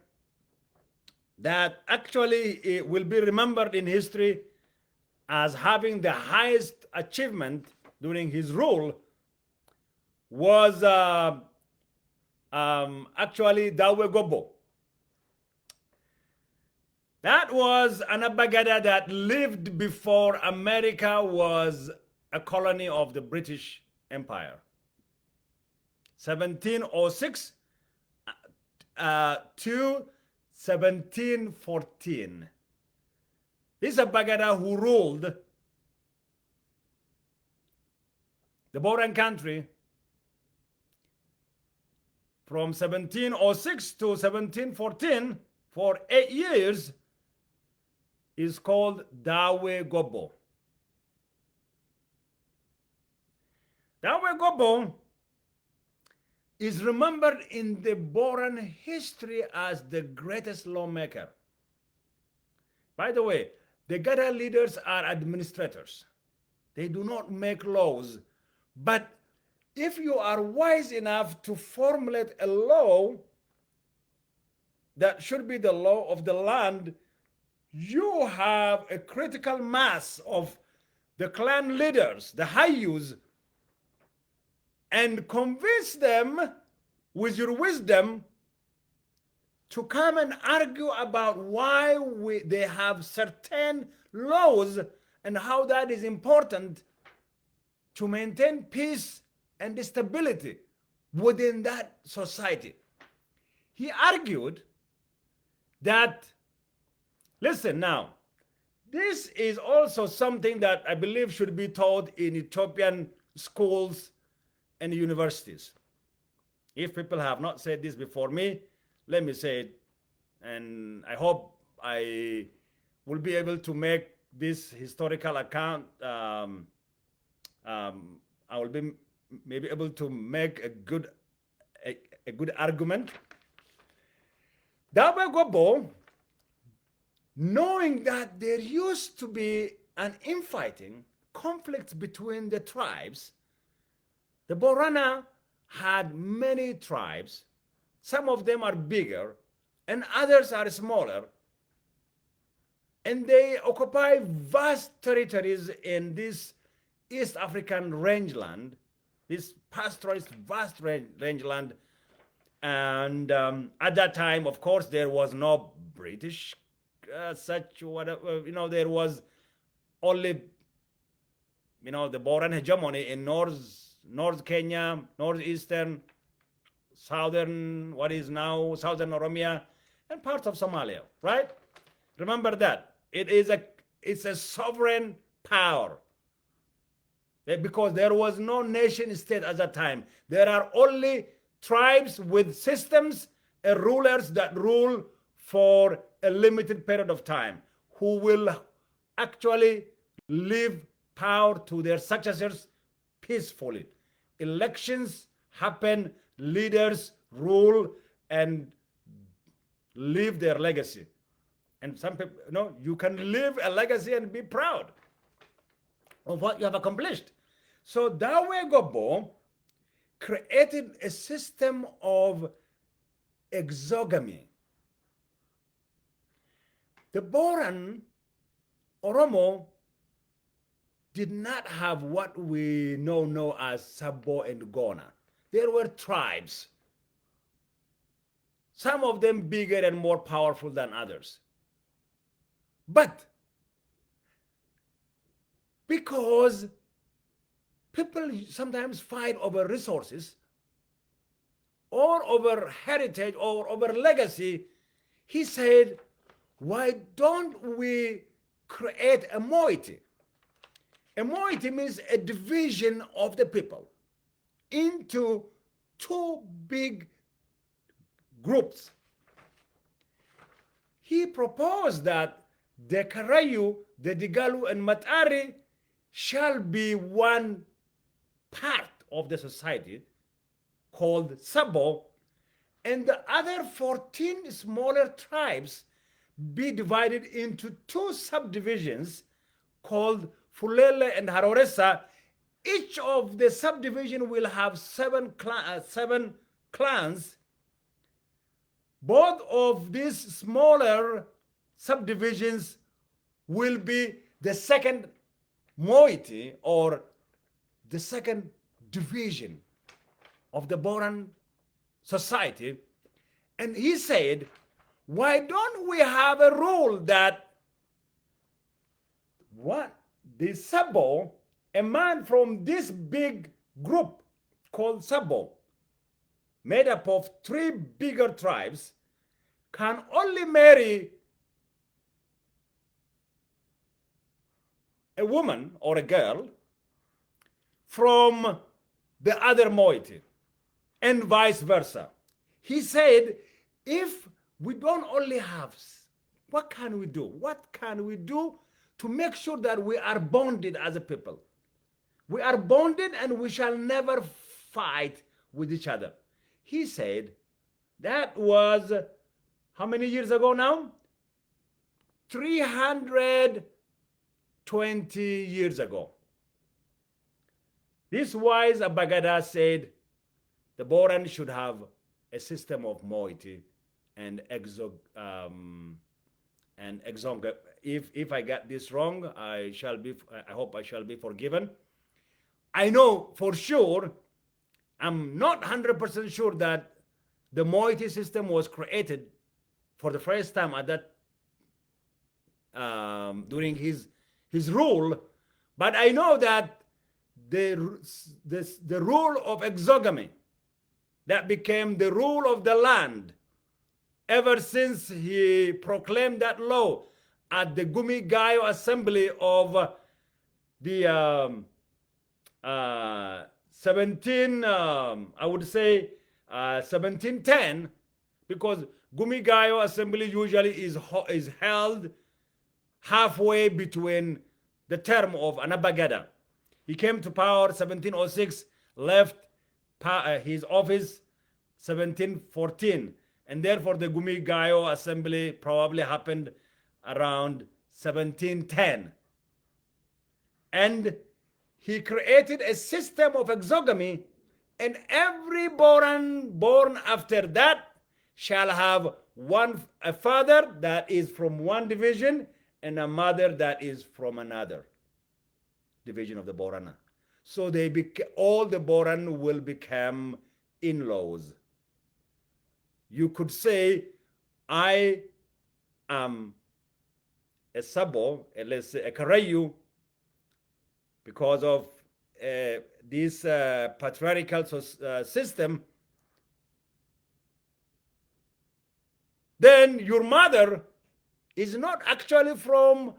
that actually will be remembered in history as having the highest achievement during his rule was actually Dawe Gobo. That was an Abagada that lived before America was a colony of the British Empire. 1706 to 1714. This is a Bagada who ruled the Boran country from 1706 to 1714 for 8 years is called Dawe Gobo. Dawe Gobo is remembered in the Boran history as the greatest lawmaker. By the way, the Gada leaders are administrators. They do not make laws. But if you are wise enough to formulate a law that should be the law of the land, you have a critical mass of the clan leaders, the Hayus, and convince them with your wisdom to come and argue about why they have certain laws and how that is important to maintain peace and stability within that society. He argued that, listen now, this is also something that I believe should be taught in Ethiopian schools and universities. If people have not said this before me, let me say it, and I hope I will be able to make this historical account. I will be maybe able to make a good argument. Dawe Gobo, knowing that there used to be an infighting, conflicts between the tribes, the Borana had many tribes. Some of them are bigger and others are smaller. And they occupy vast territories in this East African rangeland, this pastoralist vast rangeland. And at that time, of course, there was no British such whatever, there was only, the Boran hegemony in North Kenya, northeastern, southern, what is now southern Oromia, and parts of Somalia, right? Remember that. It's a sovereign power. Because there was no nation state at that time. There are only tribes with systems and rulers that rule for a limited period of time, who will actually leave power to their successors peacefully. Elections happen, leaders rule and leave their legacy. And some people, you can leave a legacy and be proud of what you have accomplished. So Dawe Gobo created a system of exogamy. The Boran Oromo did not have what we now know as Sabo and Gona. There were tribes, some of them bigger and more powerful than others. But because people sometimes fight over resources or over heritage or over legacy, he said, why don't we create a moiety? A moiety means a division of the people into two big groups. He proposed that the Karayu, the Digalu, and Matari shall be one part of the society called Sabo, and the other 14 smaller tribes be divided into two subdivisions called Fulele and Haroresa. Each of the subdivision will have seven clans. Both of these smaller subdivisions will be the second moiety or the second division of the Boran society. And he said, why don't we have a rule that the Sabo, a man from this big group called Sabo, made up of 3 bigger tribes, can only marry a woman or a girl from the other moiety, and vice versa. He said, if we don't only have, what can we do? What can we do to make sure that we are bonded as a people? We are bonded and we shall never fight with each other. He said that was how many years ago now? 320 years ago. This wise Abagada said the Boran should have a system of moiety and exong. If I got this wrong, I hope I shall be forgiven. I know for sure, I'm not 100% sure that the moiety system was created for the first time at that during his rule, but I know that the rule of exogamy that became the rule of the land ever since he proclaimed that law at the Gumigayo Assembly of the 1710, because Gumigayo Assembly usually is held halfway between the term of Anabagada. He came to power 1706, left his office 1714, and therefore the Gumigayo Assembly probably happened around 1710. And he created a system of exogamy, and every born after that shall have a father that is from one division and a mother that is from another division of the Borana. So all the Boran will become in-laws. You could say, I am a Sabo, let's say a Karayu, because of this patriarchal system. Then your mother is not actually from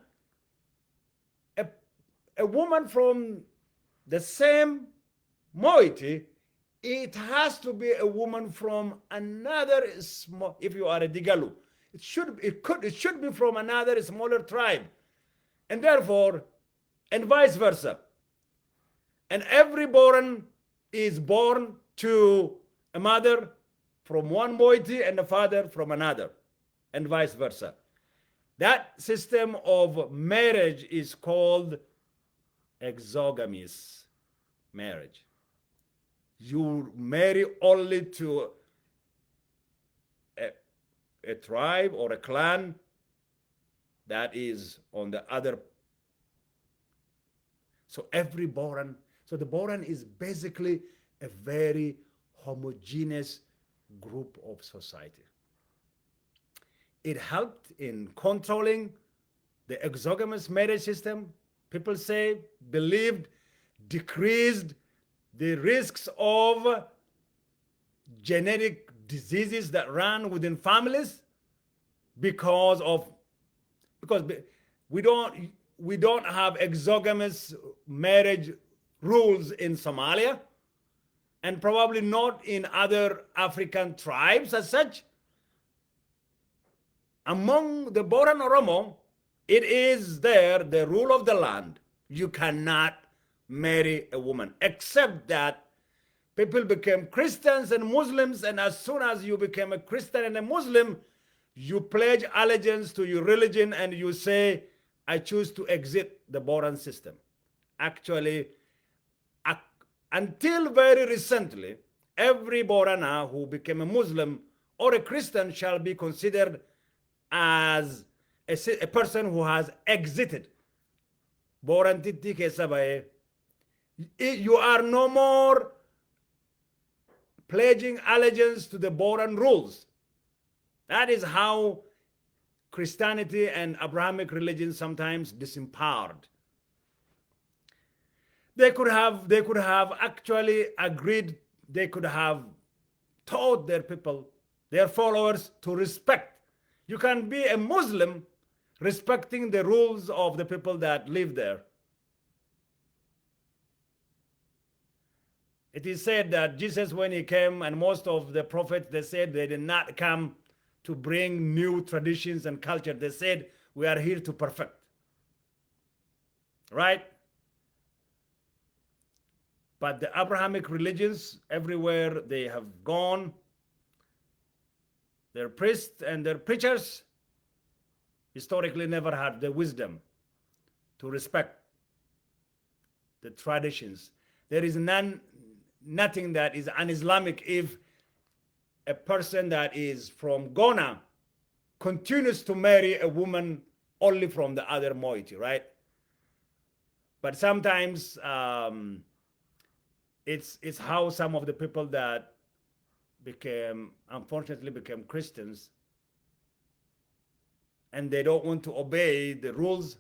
a woman from the same moiety. It has to be a woman from another small. If you are a Digalu, it should be from another smaller tribe, and therefore, and vice versa. And every Boran is born to a mother from one moiety and a father from another, and vice versa. That system of marriage is called exogamous marriage. You marry only to a tribe or a clan that is on the other. So every Boran, so the Boran is basically a very homogeneous group of society. It helped in controlling the exogamous marriage system. People say, believed, decreased the risks of genetic diseases that run within families because we don't have exogamous marriage rules in Somalia, and probably not in other African tribes as such. Among the Boran Oromo, it is there the rule of the land. You cannot marry a woman, except that people became Christians and Muslims, and as soon as you become a Christian and a Muslim, you pledge allegiance to your religion and you say, I choose to exit the Boran system. Actually, until very recently, every Borana who became a Muslim or a Christian shall be considered as a person who has exited. You are no more pledging allegiance to the Boran rules. That is how Christianity and Abrahamic religion sometimes disempowered. They could have actually agreed, they could have taught their people, their followers, to respect. You can be a Muslim respecting the rules of the people that live there. It is said that Jesus, when he came, and most of the prophets, they said they did not come to bring new traditions and culture. They said, we are here to perfect. Right? But the Abrahamic religions, everywhere they have gone, their priests and their preachers historically never had the wisdom to respect the traditions. There is nothing that is un-Islamic if a person that is from Ghana continues to marry a woman only from the other moiety, right? But sometimes it's how some of the people that unfortunately became Christians, and they don't want to obey the rules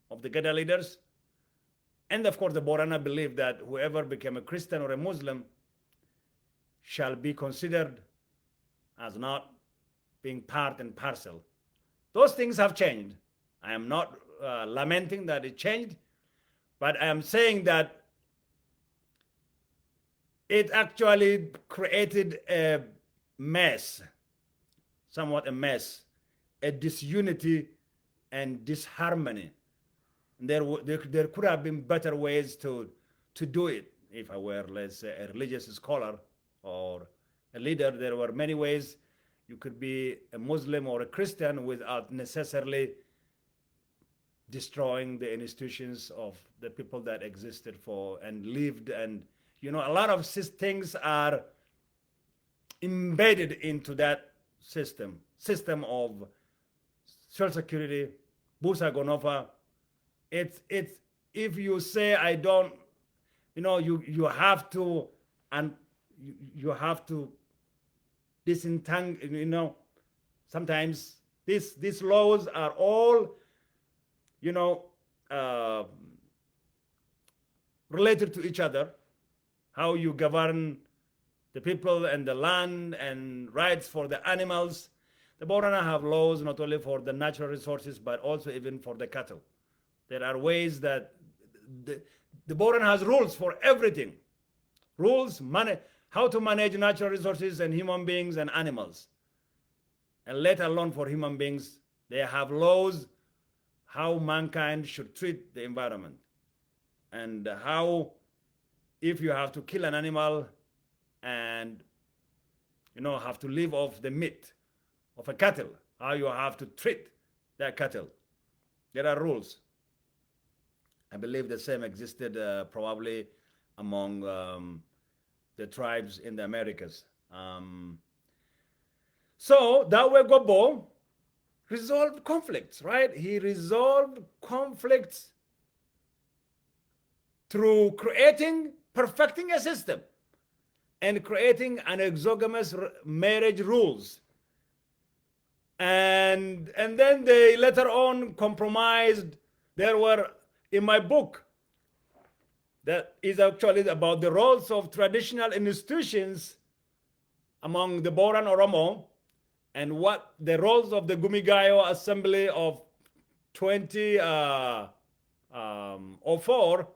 of the Gada leaders. And of course, the Borana believe that whoever became a Christian or a Muslim shall be considered as not being part and parcel. Those things have changed. I am not lamenting that it changed, but I am saying that it actually created a mess, somewhat a mess, a disunity and disharmony. There could have been better ways to do it. If I were, let's say, a religious scholar or a leader, there were many ways you could be a Muslim or a Christian without necessarily destroying the institutions of the people that existed for and lived. And a lot of things are embedded into that system of social security, busa gonofa. It's if you say I don't, you have to, and you have to disentangle. Sometimes these laws are all related to each other. How you govern the people and the land and rights for the animals. The Borana have laws not only for the natural resources but also even for the cattle. There are ways that the Borana has rules for everything. Rules, how to manage natural resources and human beings and animals. And let alone for human beings, they have laws how mankind should treat the environment. And how, if you have to kill an animal and have to live off the meat of a cattle, how you have to treat that cattle. There are rules. I believe the same existed probably among the tribes in the Americas. So Dawe Gobo resolved conflicts, right? He resolved conflicts through perfecting a system and creating an exogamous marriage rules. And then they later on compromised. There were, in my book, that is actually about the roles of traditional institutions among the Boran Oromo and what the roles of the Gumigayo Assembly of 2004.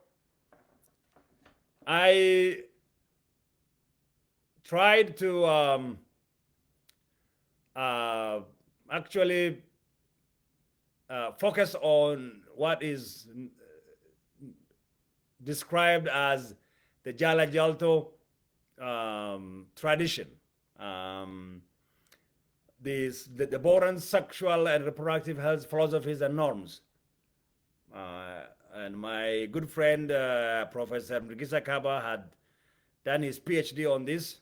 I tried to actually focus on what is described as the Jala Jalto tradition. The Boran sexual and reproductive health philosophies and norms. And my good friend, Professor Mrigisa Kaba, had done his PhD on this.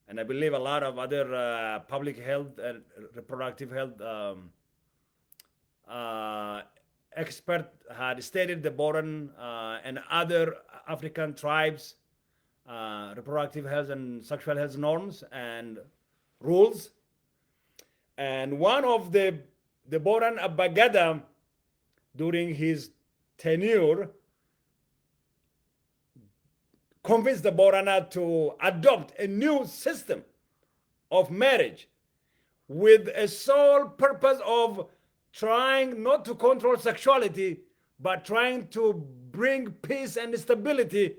And I believe a lot of other public health and reproductive health experts had studied the Boran and other African tribes' reproductive health and sexual health norms and rules. And one of the Boran Abagada, during his tenure, convinced the Borana to adopt a new system of marriage with a sole purpose of trying not to control sexuality, but trying to bring peace and stability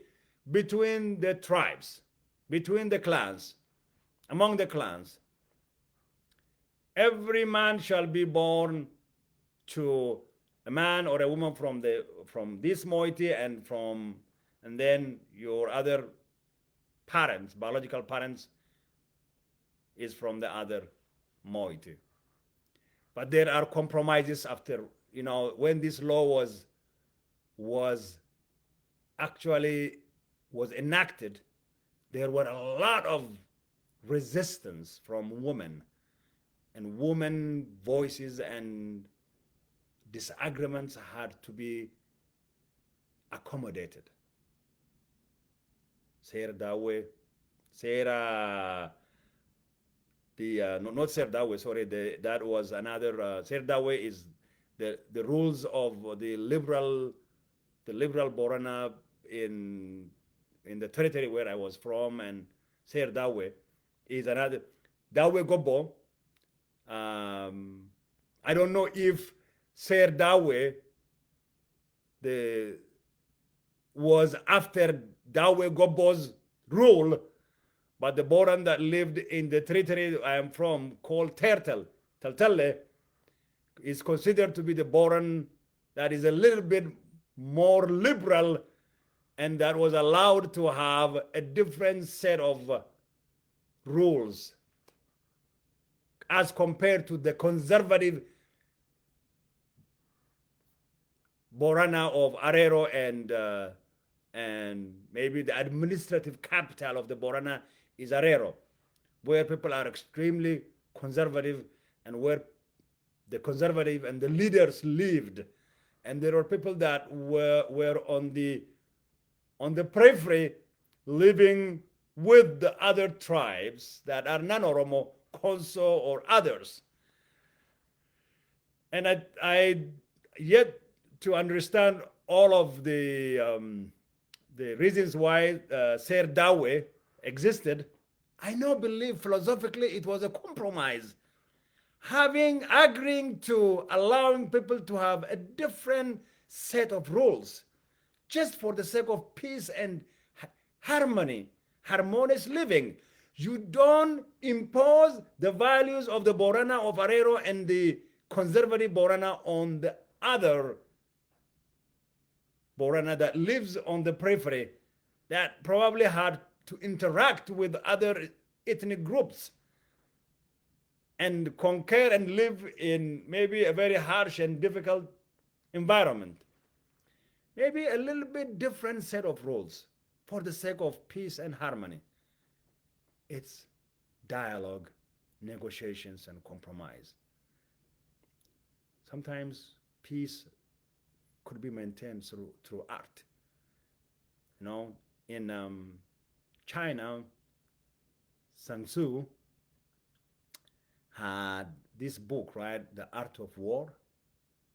between the tribes, between the clans, among the clans. Every man shall be born to a man or a woman from this moiety and and then your other parents, biological parents, is from the other moiety. But there are compromises after, when this law was actually was enacted, there were a lot of resistance from women, and women voices and disagreements had to be accommodated. Seera Dawe, Seera not Seera Dawe, sorry, that was another. Seera Dawe is the rules of the liberal Borana in the territory where I was from, and Seera Dawe is another. Dawe Gobo. I don't know if Seera Dawe the was after Dawe Gobo's rule, but the Boran that lived in the territory I am from, called Teltele, is considered to be the Boran that is a little bit more liberal, and that was allowed to have a different set of rules as compared to the conservative Borana of Arero, and maybe the administrative capital of the Borana is Arero, where people are extremely conservative, and where the conservative and the leaders lived. And there were people that were on the periphery, living with the other tribes that are non-Oromo, Konso or others. And I yet to understand all of the reasons why Ser Dawe existed. I now believe philosophically it was a compromise, agreeing to allowing people to have a different set of rules, just for the sake of peace and harmony, harmonious living. You don't impose the values of the Borana of Arero and the conservative Borana on the other Borana that lives on the periphery, that probably had to interact with other ethnic groups and conquer and live in maybe a very harsh and difficult environment. Maybe a little bit different set of rules for the sake of peace and harmony. It's dialogue, negotiations, and compromise. Sometimes peace could be maintained through art. In China, Sun Tzu had this book, right? The Art of War.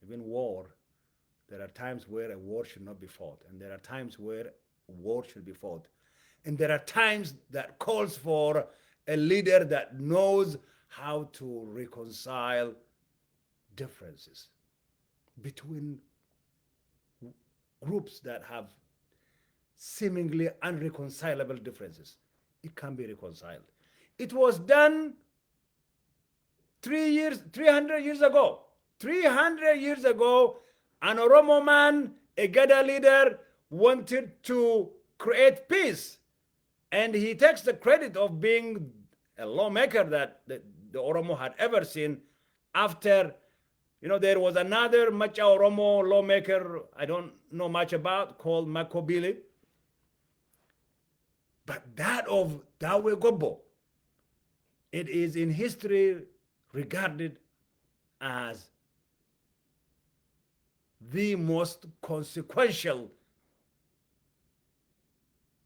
Even war, there are times where a war should not be fought, and there are times where war should be fought. And there are times that calls for a leader that knows how to reconcile differences between groups that have seemingly unreconcilable differences. It can be reconciled. It was done 300 years ago. 300 years ago, an Oromo man, a Gada leader, wanted to create peace. And he takes the credit of being a lawmaker that the Oromo had ever seen. After, there was another Macha Oromo lawmaker I don't know much about, called Makobili. But that of Dawe Gobo, it is in history regarded as the most consequential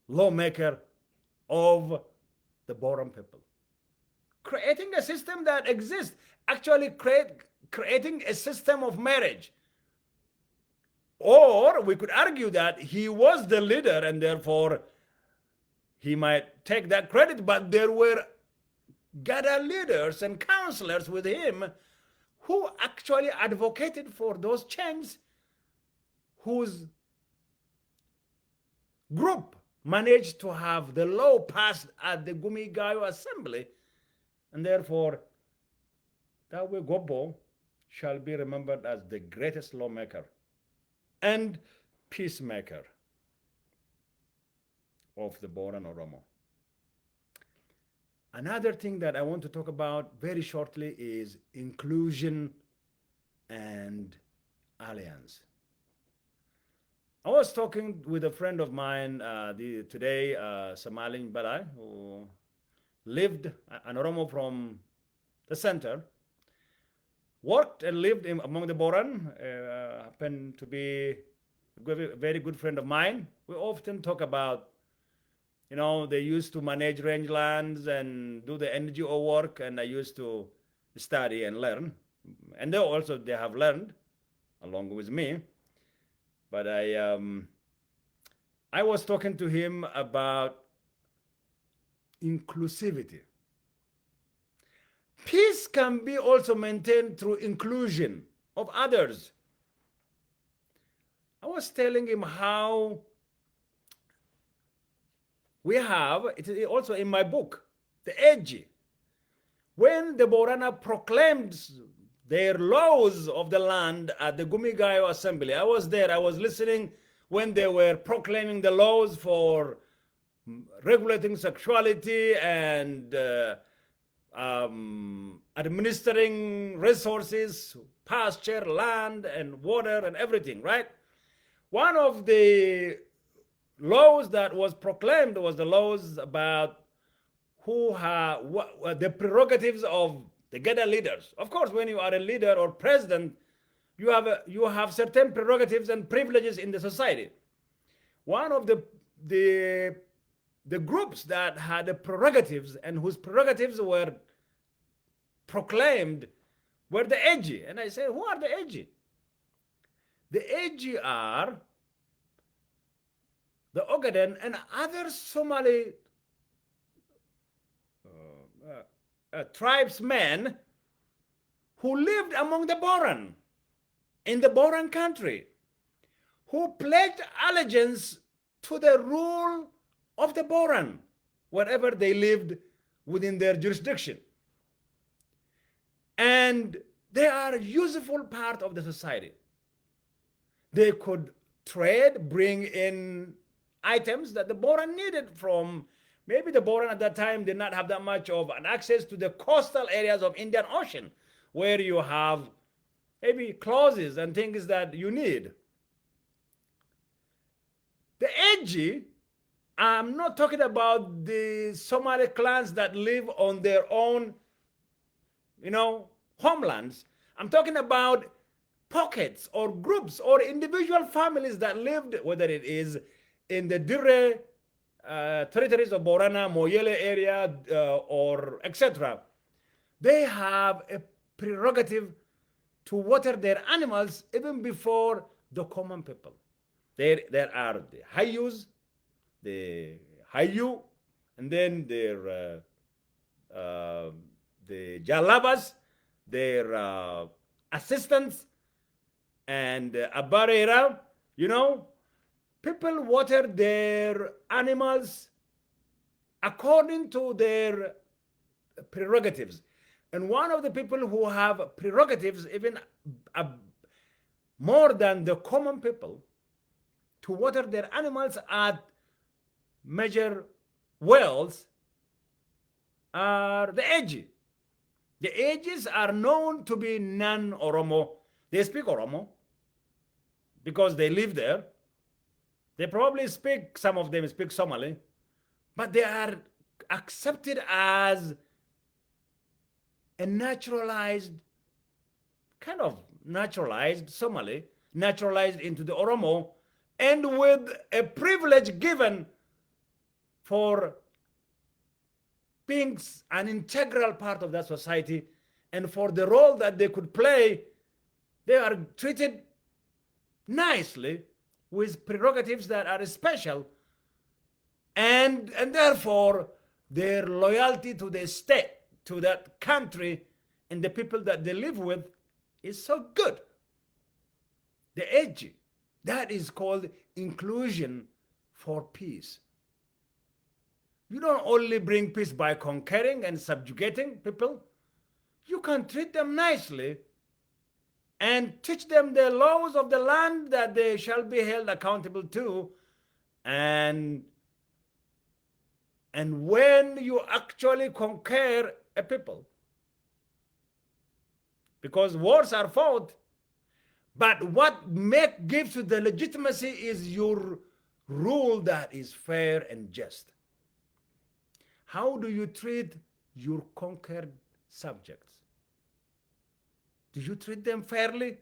lawmaker of the Boran people. Creating a system that exists, actually creating a system of marriage. Or we could argue that he was the leader and therefore he might take that credit, but there were Gada leaders and counselors with him who actually advocated for those changes, whose group managed to have the law passed at the Gumigayo Assembly, and therefore Dawe Gobo shall be remembered as the greatest lawmaker and peacemaker. of the Boran Oromo. Another thing that I want to talk about very shortly is inclusion and alliance. I was talking with a friend of mine today, Samalin Balai, who lived, an Oromo from the center, worked and lived among the Boran, happened to be a very good friend of mine. We often talk about, they used to manage rangelands and do the NGO work, and I used to study and learn. And they have learned along with me. But I was talking to him about inclusivity. Peace can be also maintained through inclusion of others. I was telling him how we have, it is also in my book, The Edgy. When the Borana proclaimed their laws of the land at the Gumigayo Assembly, I was there, I was listening when they were proclaiming the laws for regulating sexuality and administering resources, pasture, land, and water, and everything, right? One of the laws that was proclaimed was the laws about the prerogatives of the Geda leaders. Of course, when you are a leader or president, you have certain prerogatives and privileges in the society. One of the groups that had the prerogatives and whose prerogatives were proclaimed were the Edgy. And I said, who are the Edgy? The Edgy are the Ogaden and other Somali tribesmen who lived among the Boran, in the Boran country, who pledged allegiance to the rule of the Boran wherever they lived within their jurisdiction. And they are a useful part of the society. They could trade, bring in items that the Boran needed from, maybe the Boran at that time did not have that much of an access to the coastal areas of Indian Ocean, where you have maybe clothes and things that you need. The Edgy, I'm not talking about the Somali clans that live on their own, homelands. I'm talking about pockets or groups or individual families that lived, whether it is in the Dire territories of Borana, Moyele area, or etc. They have a prerogative to water their animals even before the common people. There are the Hayus, the Hayu, and then the Jalabas, their assistants, and Abarera. People water their animals according to their prerogatives. And one of the people who have prerogatives, even more than the common people, to water their animals at major wells are the Edgy. The Edges are known to be non-Oromo. They speak Oromo because they live there. They probably some of them speak Somali, but they are accepted as a naturalized Somali, naturalized into the Oromo, and with a privilege given for being an integral part of that society, and for the role that they could play, they are treated nicely with prerogatives that are special, and therefore their loyalty to the state, to that country, and the people that they live with is so good. The Edgy, that is called inclusion for peace. You don't only bring peace by conquering and subjugating people. You can treat them nicely and teach them the laws of the land that they shall be held accountable to, and And when you actually conquer a people, because wars are fought, but what gives you the legitimacy is your rule that is fair and just. How do you treat your conquered subjects? Do you treat them fairly?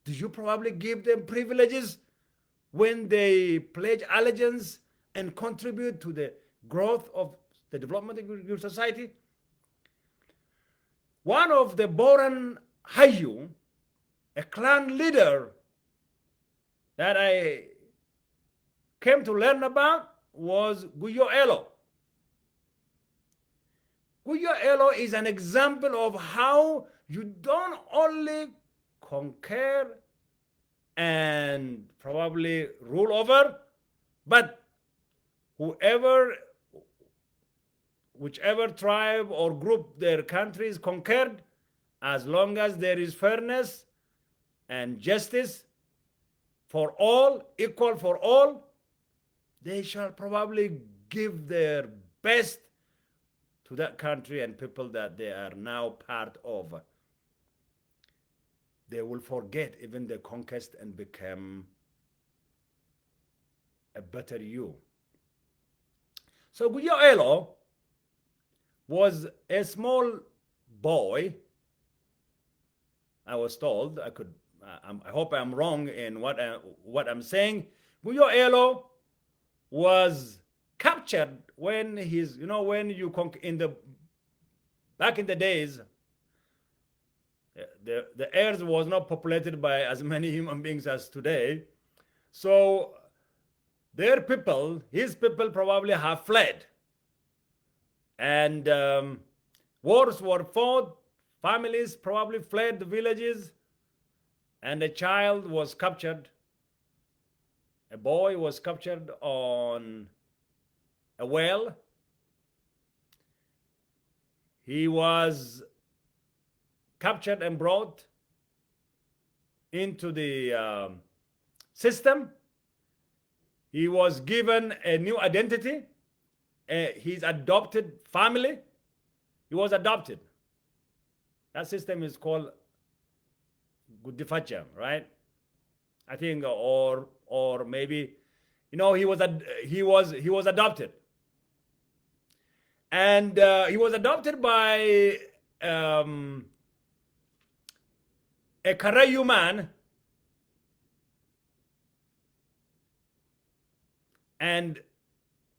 Do you probably give them privileges when they pledge allegiance and contribute to the growth of the development of your society? One of the Boran Hayu, a clan leader that I came to learn about, was Guyo Elo. Guyo Elo is an example of how you don't only conquer and probably rule over, but whichever tribe or group their country is conquered, as long as there is fairness and justice for all, equal for all, they shall probably give their best to that country and people that they are now part of. They will forget even the conquest and become a better you. So Guyo Elo was a small boy. I was told, I hope I'm wrong in what I'm saying. Guyo Elo was captured when back in the days, the earth was not populated by as many human beings as today. So his people probably have fled. And wars were fought, families probably fled the villages, and a child was captured. A boy was captured on a well. He was captured and brought into the system. He was given a new identity. His adopted family. He was adopted. That system is called Gudifacha, right? I think, or maybe, he was adopted, and he was adopted by a Karayu man, and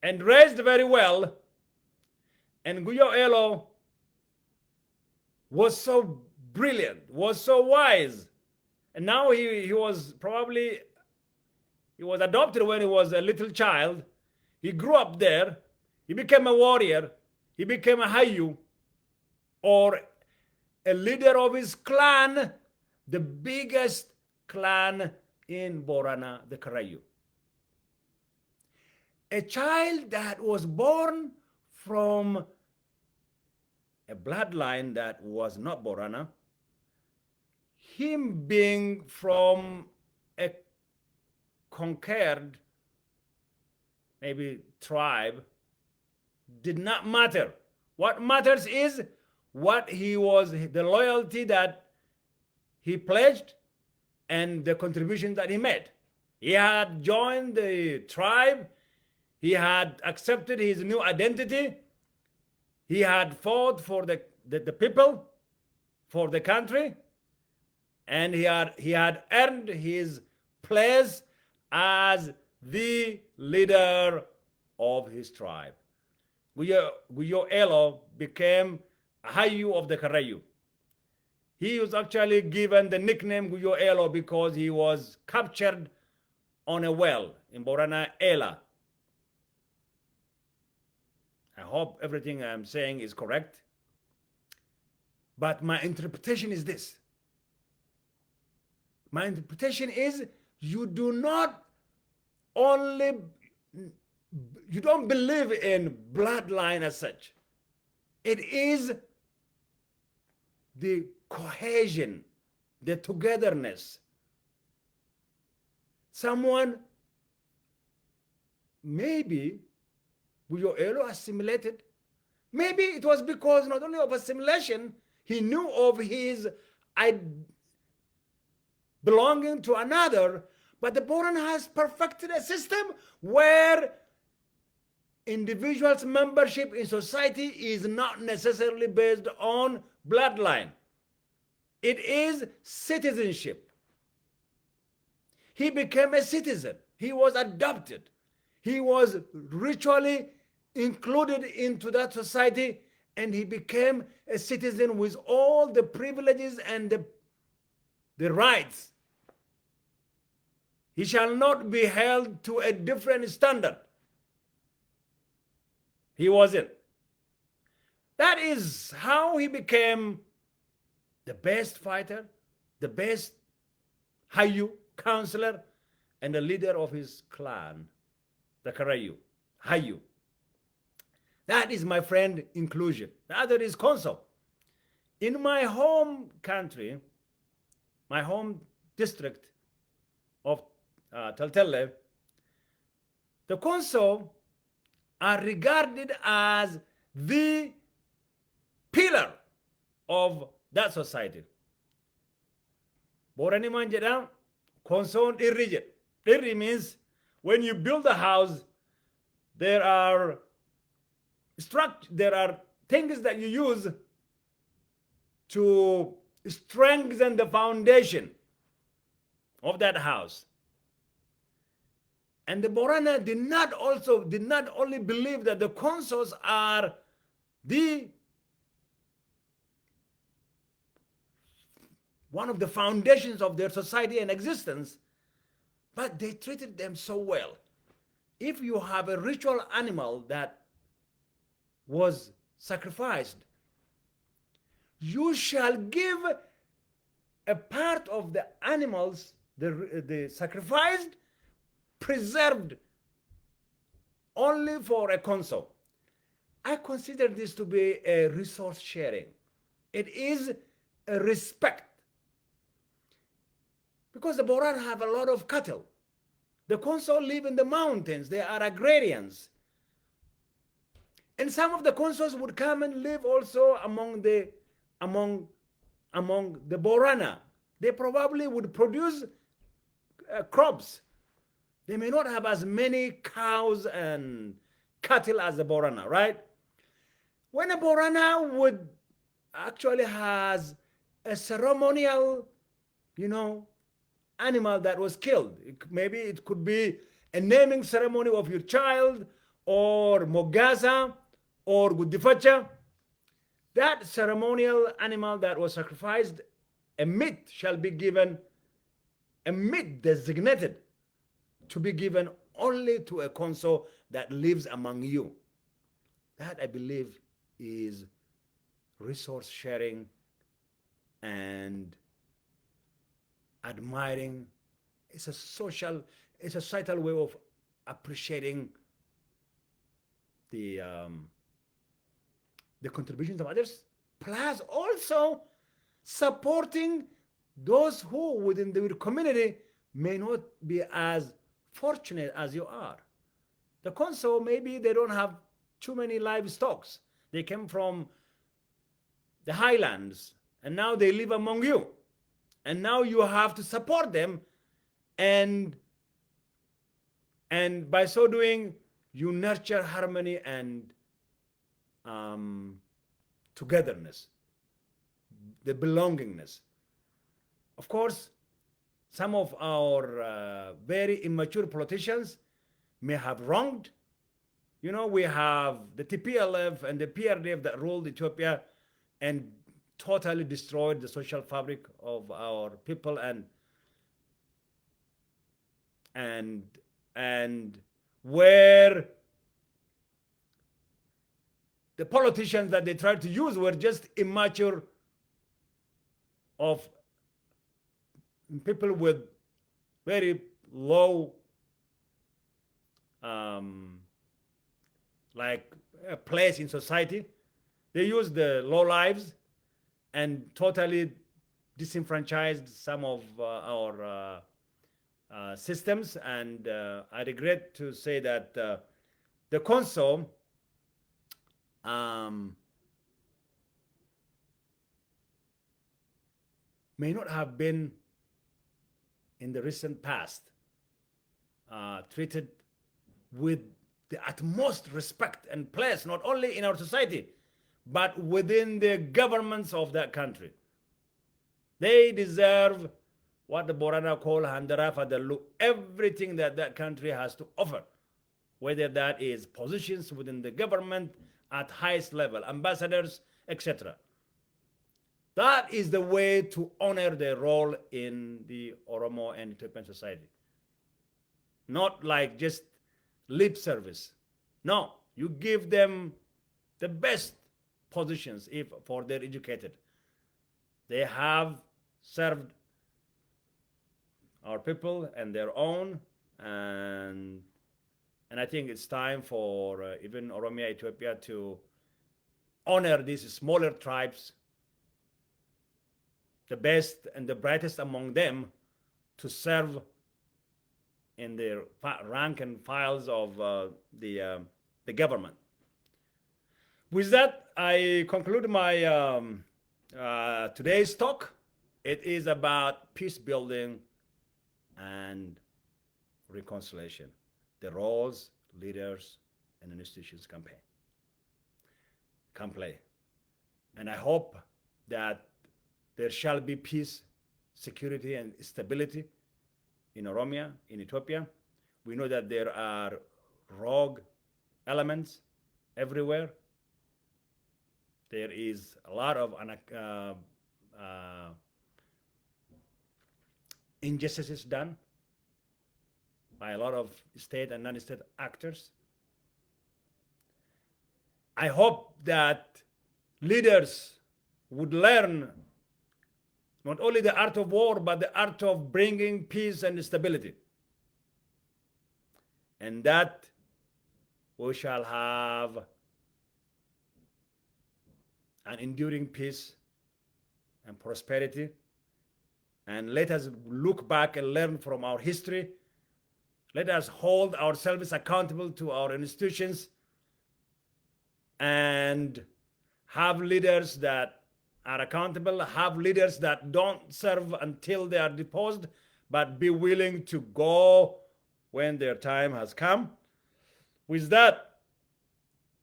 raised very well. And Guyo Elo was so brilliant, was so wise. And now he was adopted when he was a little child. He grew up there. He became a warrior. He became a Hayu, or a leader of his clan, the biggest clan in Borana, the Karayu. A child that was born from a bloodline that was not Borana, him being from a conquered, maybe tribe, did not matter. What matters is the loyalty that he pledged and the contribution that he made. He had joined the tribe. He had accepted his new identity. He had fought for the people, for the country, and he had earned his place as the leader of his tribe. Guyo Elo became a Hayu of the Karayu. He was actually given the nickname Guyo Elo because he was captured on a well in Borana Ela. I hope everything I'm saying is correct. But my interpretation is this. My interpretation is you don't believe in bloodline as such. It is the cohesion, the togetherness. Someone maybe Buyoelo assimilated. Maybe it was because not only of assimilation, he knew of his belonging to another, but the Boran has perfected a system where individuals' membership in society is not necessarily based on bloodline. It is citizenship. He became a citizen. He was adopted. He was ritually included into that society, and he became a citizen with all the privileges and the rights. He shall not be held to a different standard. He wasn't. That is how he became the best fighter, the best Hayu counselor, and the leader of his clan, the Karayu, Hayu. That is, my friend, inclusion. The other is Konso. In my home country, my home district of Teltele, the Konso are regarded as the pillar of that society. Borani manjedam Konso irrigid. Irri means when you build a house, there are things that you use to strengthen the foundation of that house. And the Borana did not only believe that the Konsos are one of the foundations of their society and existence, but they treated them so well. If you have a ritual animal that was sacrificed, you shall give a part of the animals, the sacrificed, preserved only for a Konso. I consider this to be a resource sharing. It is a respect. Because the Boran have a lot of cattle. The Konso live in the mountains. They are agrarians. And some of the Konsos would come and live also among the Borana. They probably would produce crops. They may not have as many cows and cattle as the Borana, right? When a Borana would actually has a ceremonial, animal that was killed. Maybe it could be a naming ceremony of your child, or Mogasa, or Gudifacha. That ceremonial animal that was sacrificed, a meat shall be given, a meat designated to be given only to a Konso that lives among you. That, I believe, is resource sharing and admiring. It's a societal way of appreciating the contributions of others, plus also supporting those who within the community may not be as fortunate as you are. The Konso, maybe they don't have too many livestock. They came from the highlands and now they live among you. And now you have to support them, and by so doing, you nurture harmony and togetherness, the belongingness. Of course, some of our very immature politicians may have wronged. We have the TPLF and the PRDF that ruled Ethiopia and totally destroyed the social fabric of our people, and where the politicians that they tried to use were just immature of people with very low place in society. They used the low lives and totally disenfranchised some of our systems. And I regret to say that The council um, may not have been in the recent past treated with the utmost respect and place, not only in our society, but within the governments of that country. They deserve what the Borana call Handarafa Dalu, everything that that country has to offer, whether that is positions within the government at highest level, ambassadors, etc. That is the way to honor their role in the Oromo and Ethiopian society. Not like just lip service. No, you give them the best positions if for they're educated. They have served our people and their own, and I think it's time for even Oromia, Ethiopia to honor these smaller tribes, the best and the brightest among them, to serve in their rank and files of the government. With that, I conclude my today's talk. It is about peace building and reconciliation, the roles leaders and institutions can play. And I hope that there shall be peace, security, and stability in Oromia, in Ethiopia. We know that there are rogue elements everywhere. There is a lot of injustices done by a lot of state and non-state actors. I hope that leaders would learn not only the art of war, but the art of bringing peace and stability. And that we shall have an enduring peace and prosperity. And let us look back and learn from our history. Let us hold ourselves accountable to our institutions and have leaders that are accountable, have leaders that don't serve until they are deposed, but be willing to go when their time has come. With that,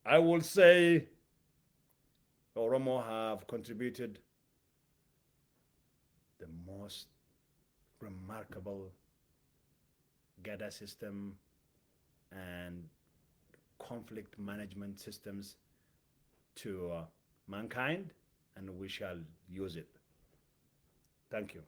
I will say Oromo have contributed the most remarkable Gada system and conflict management systems to mankind, and we shall use it. Thank you.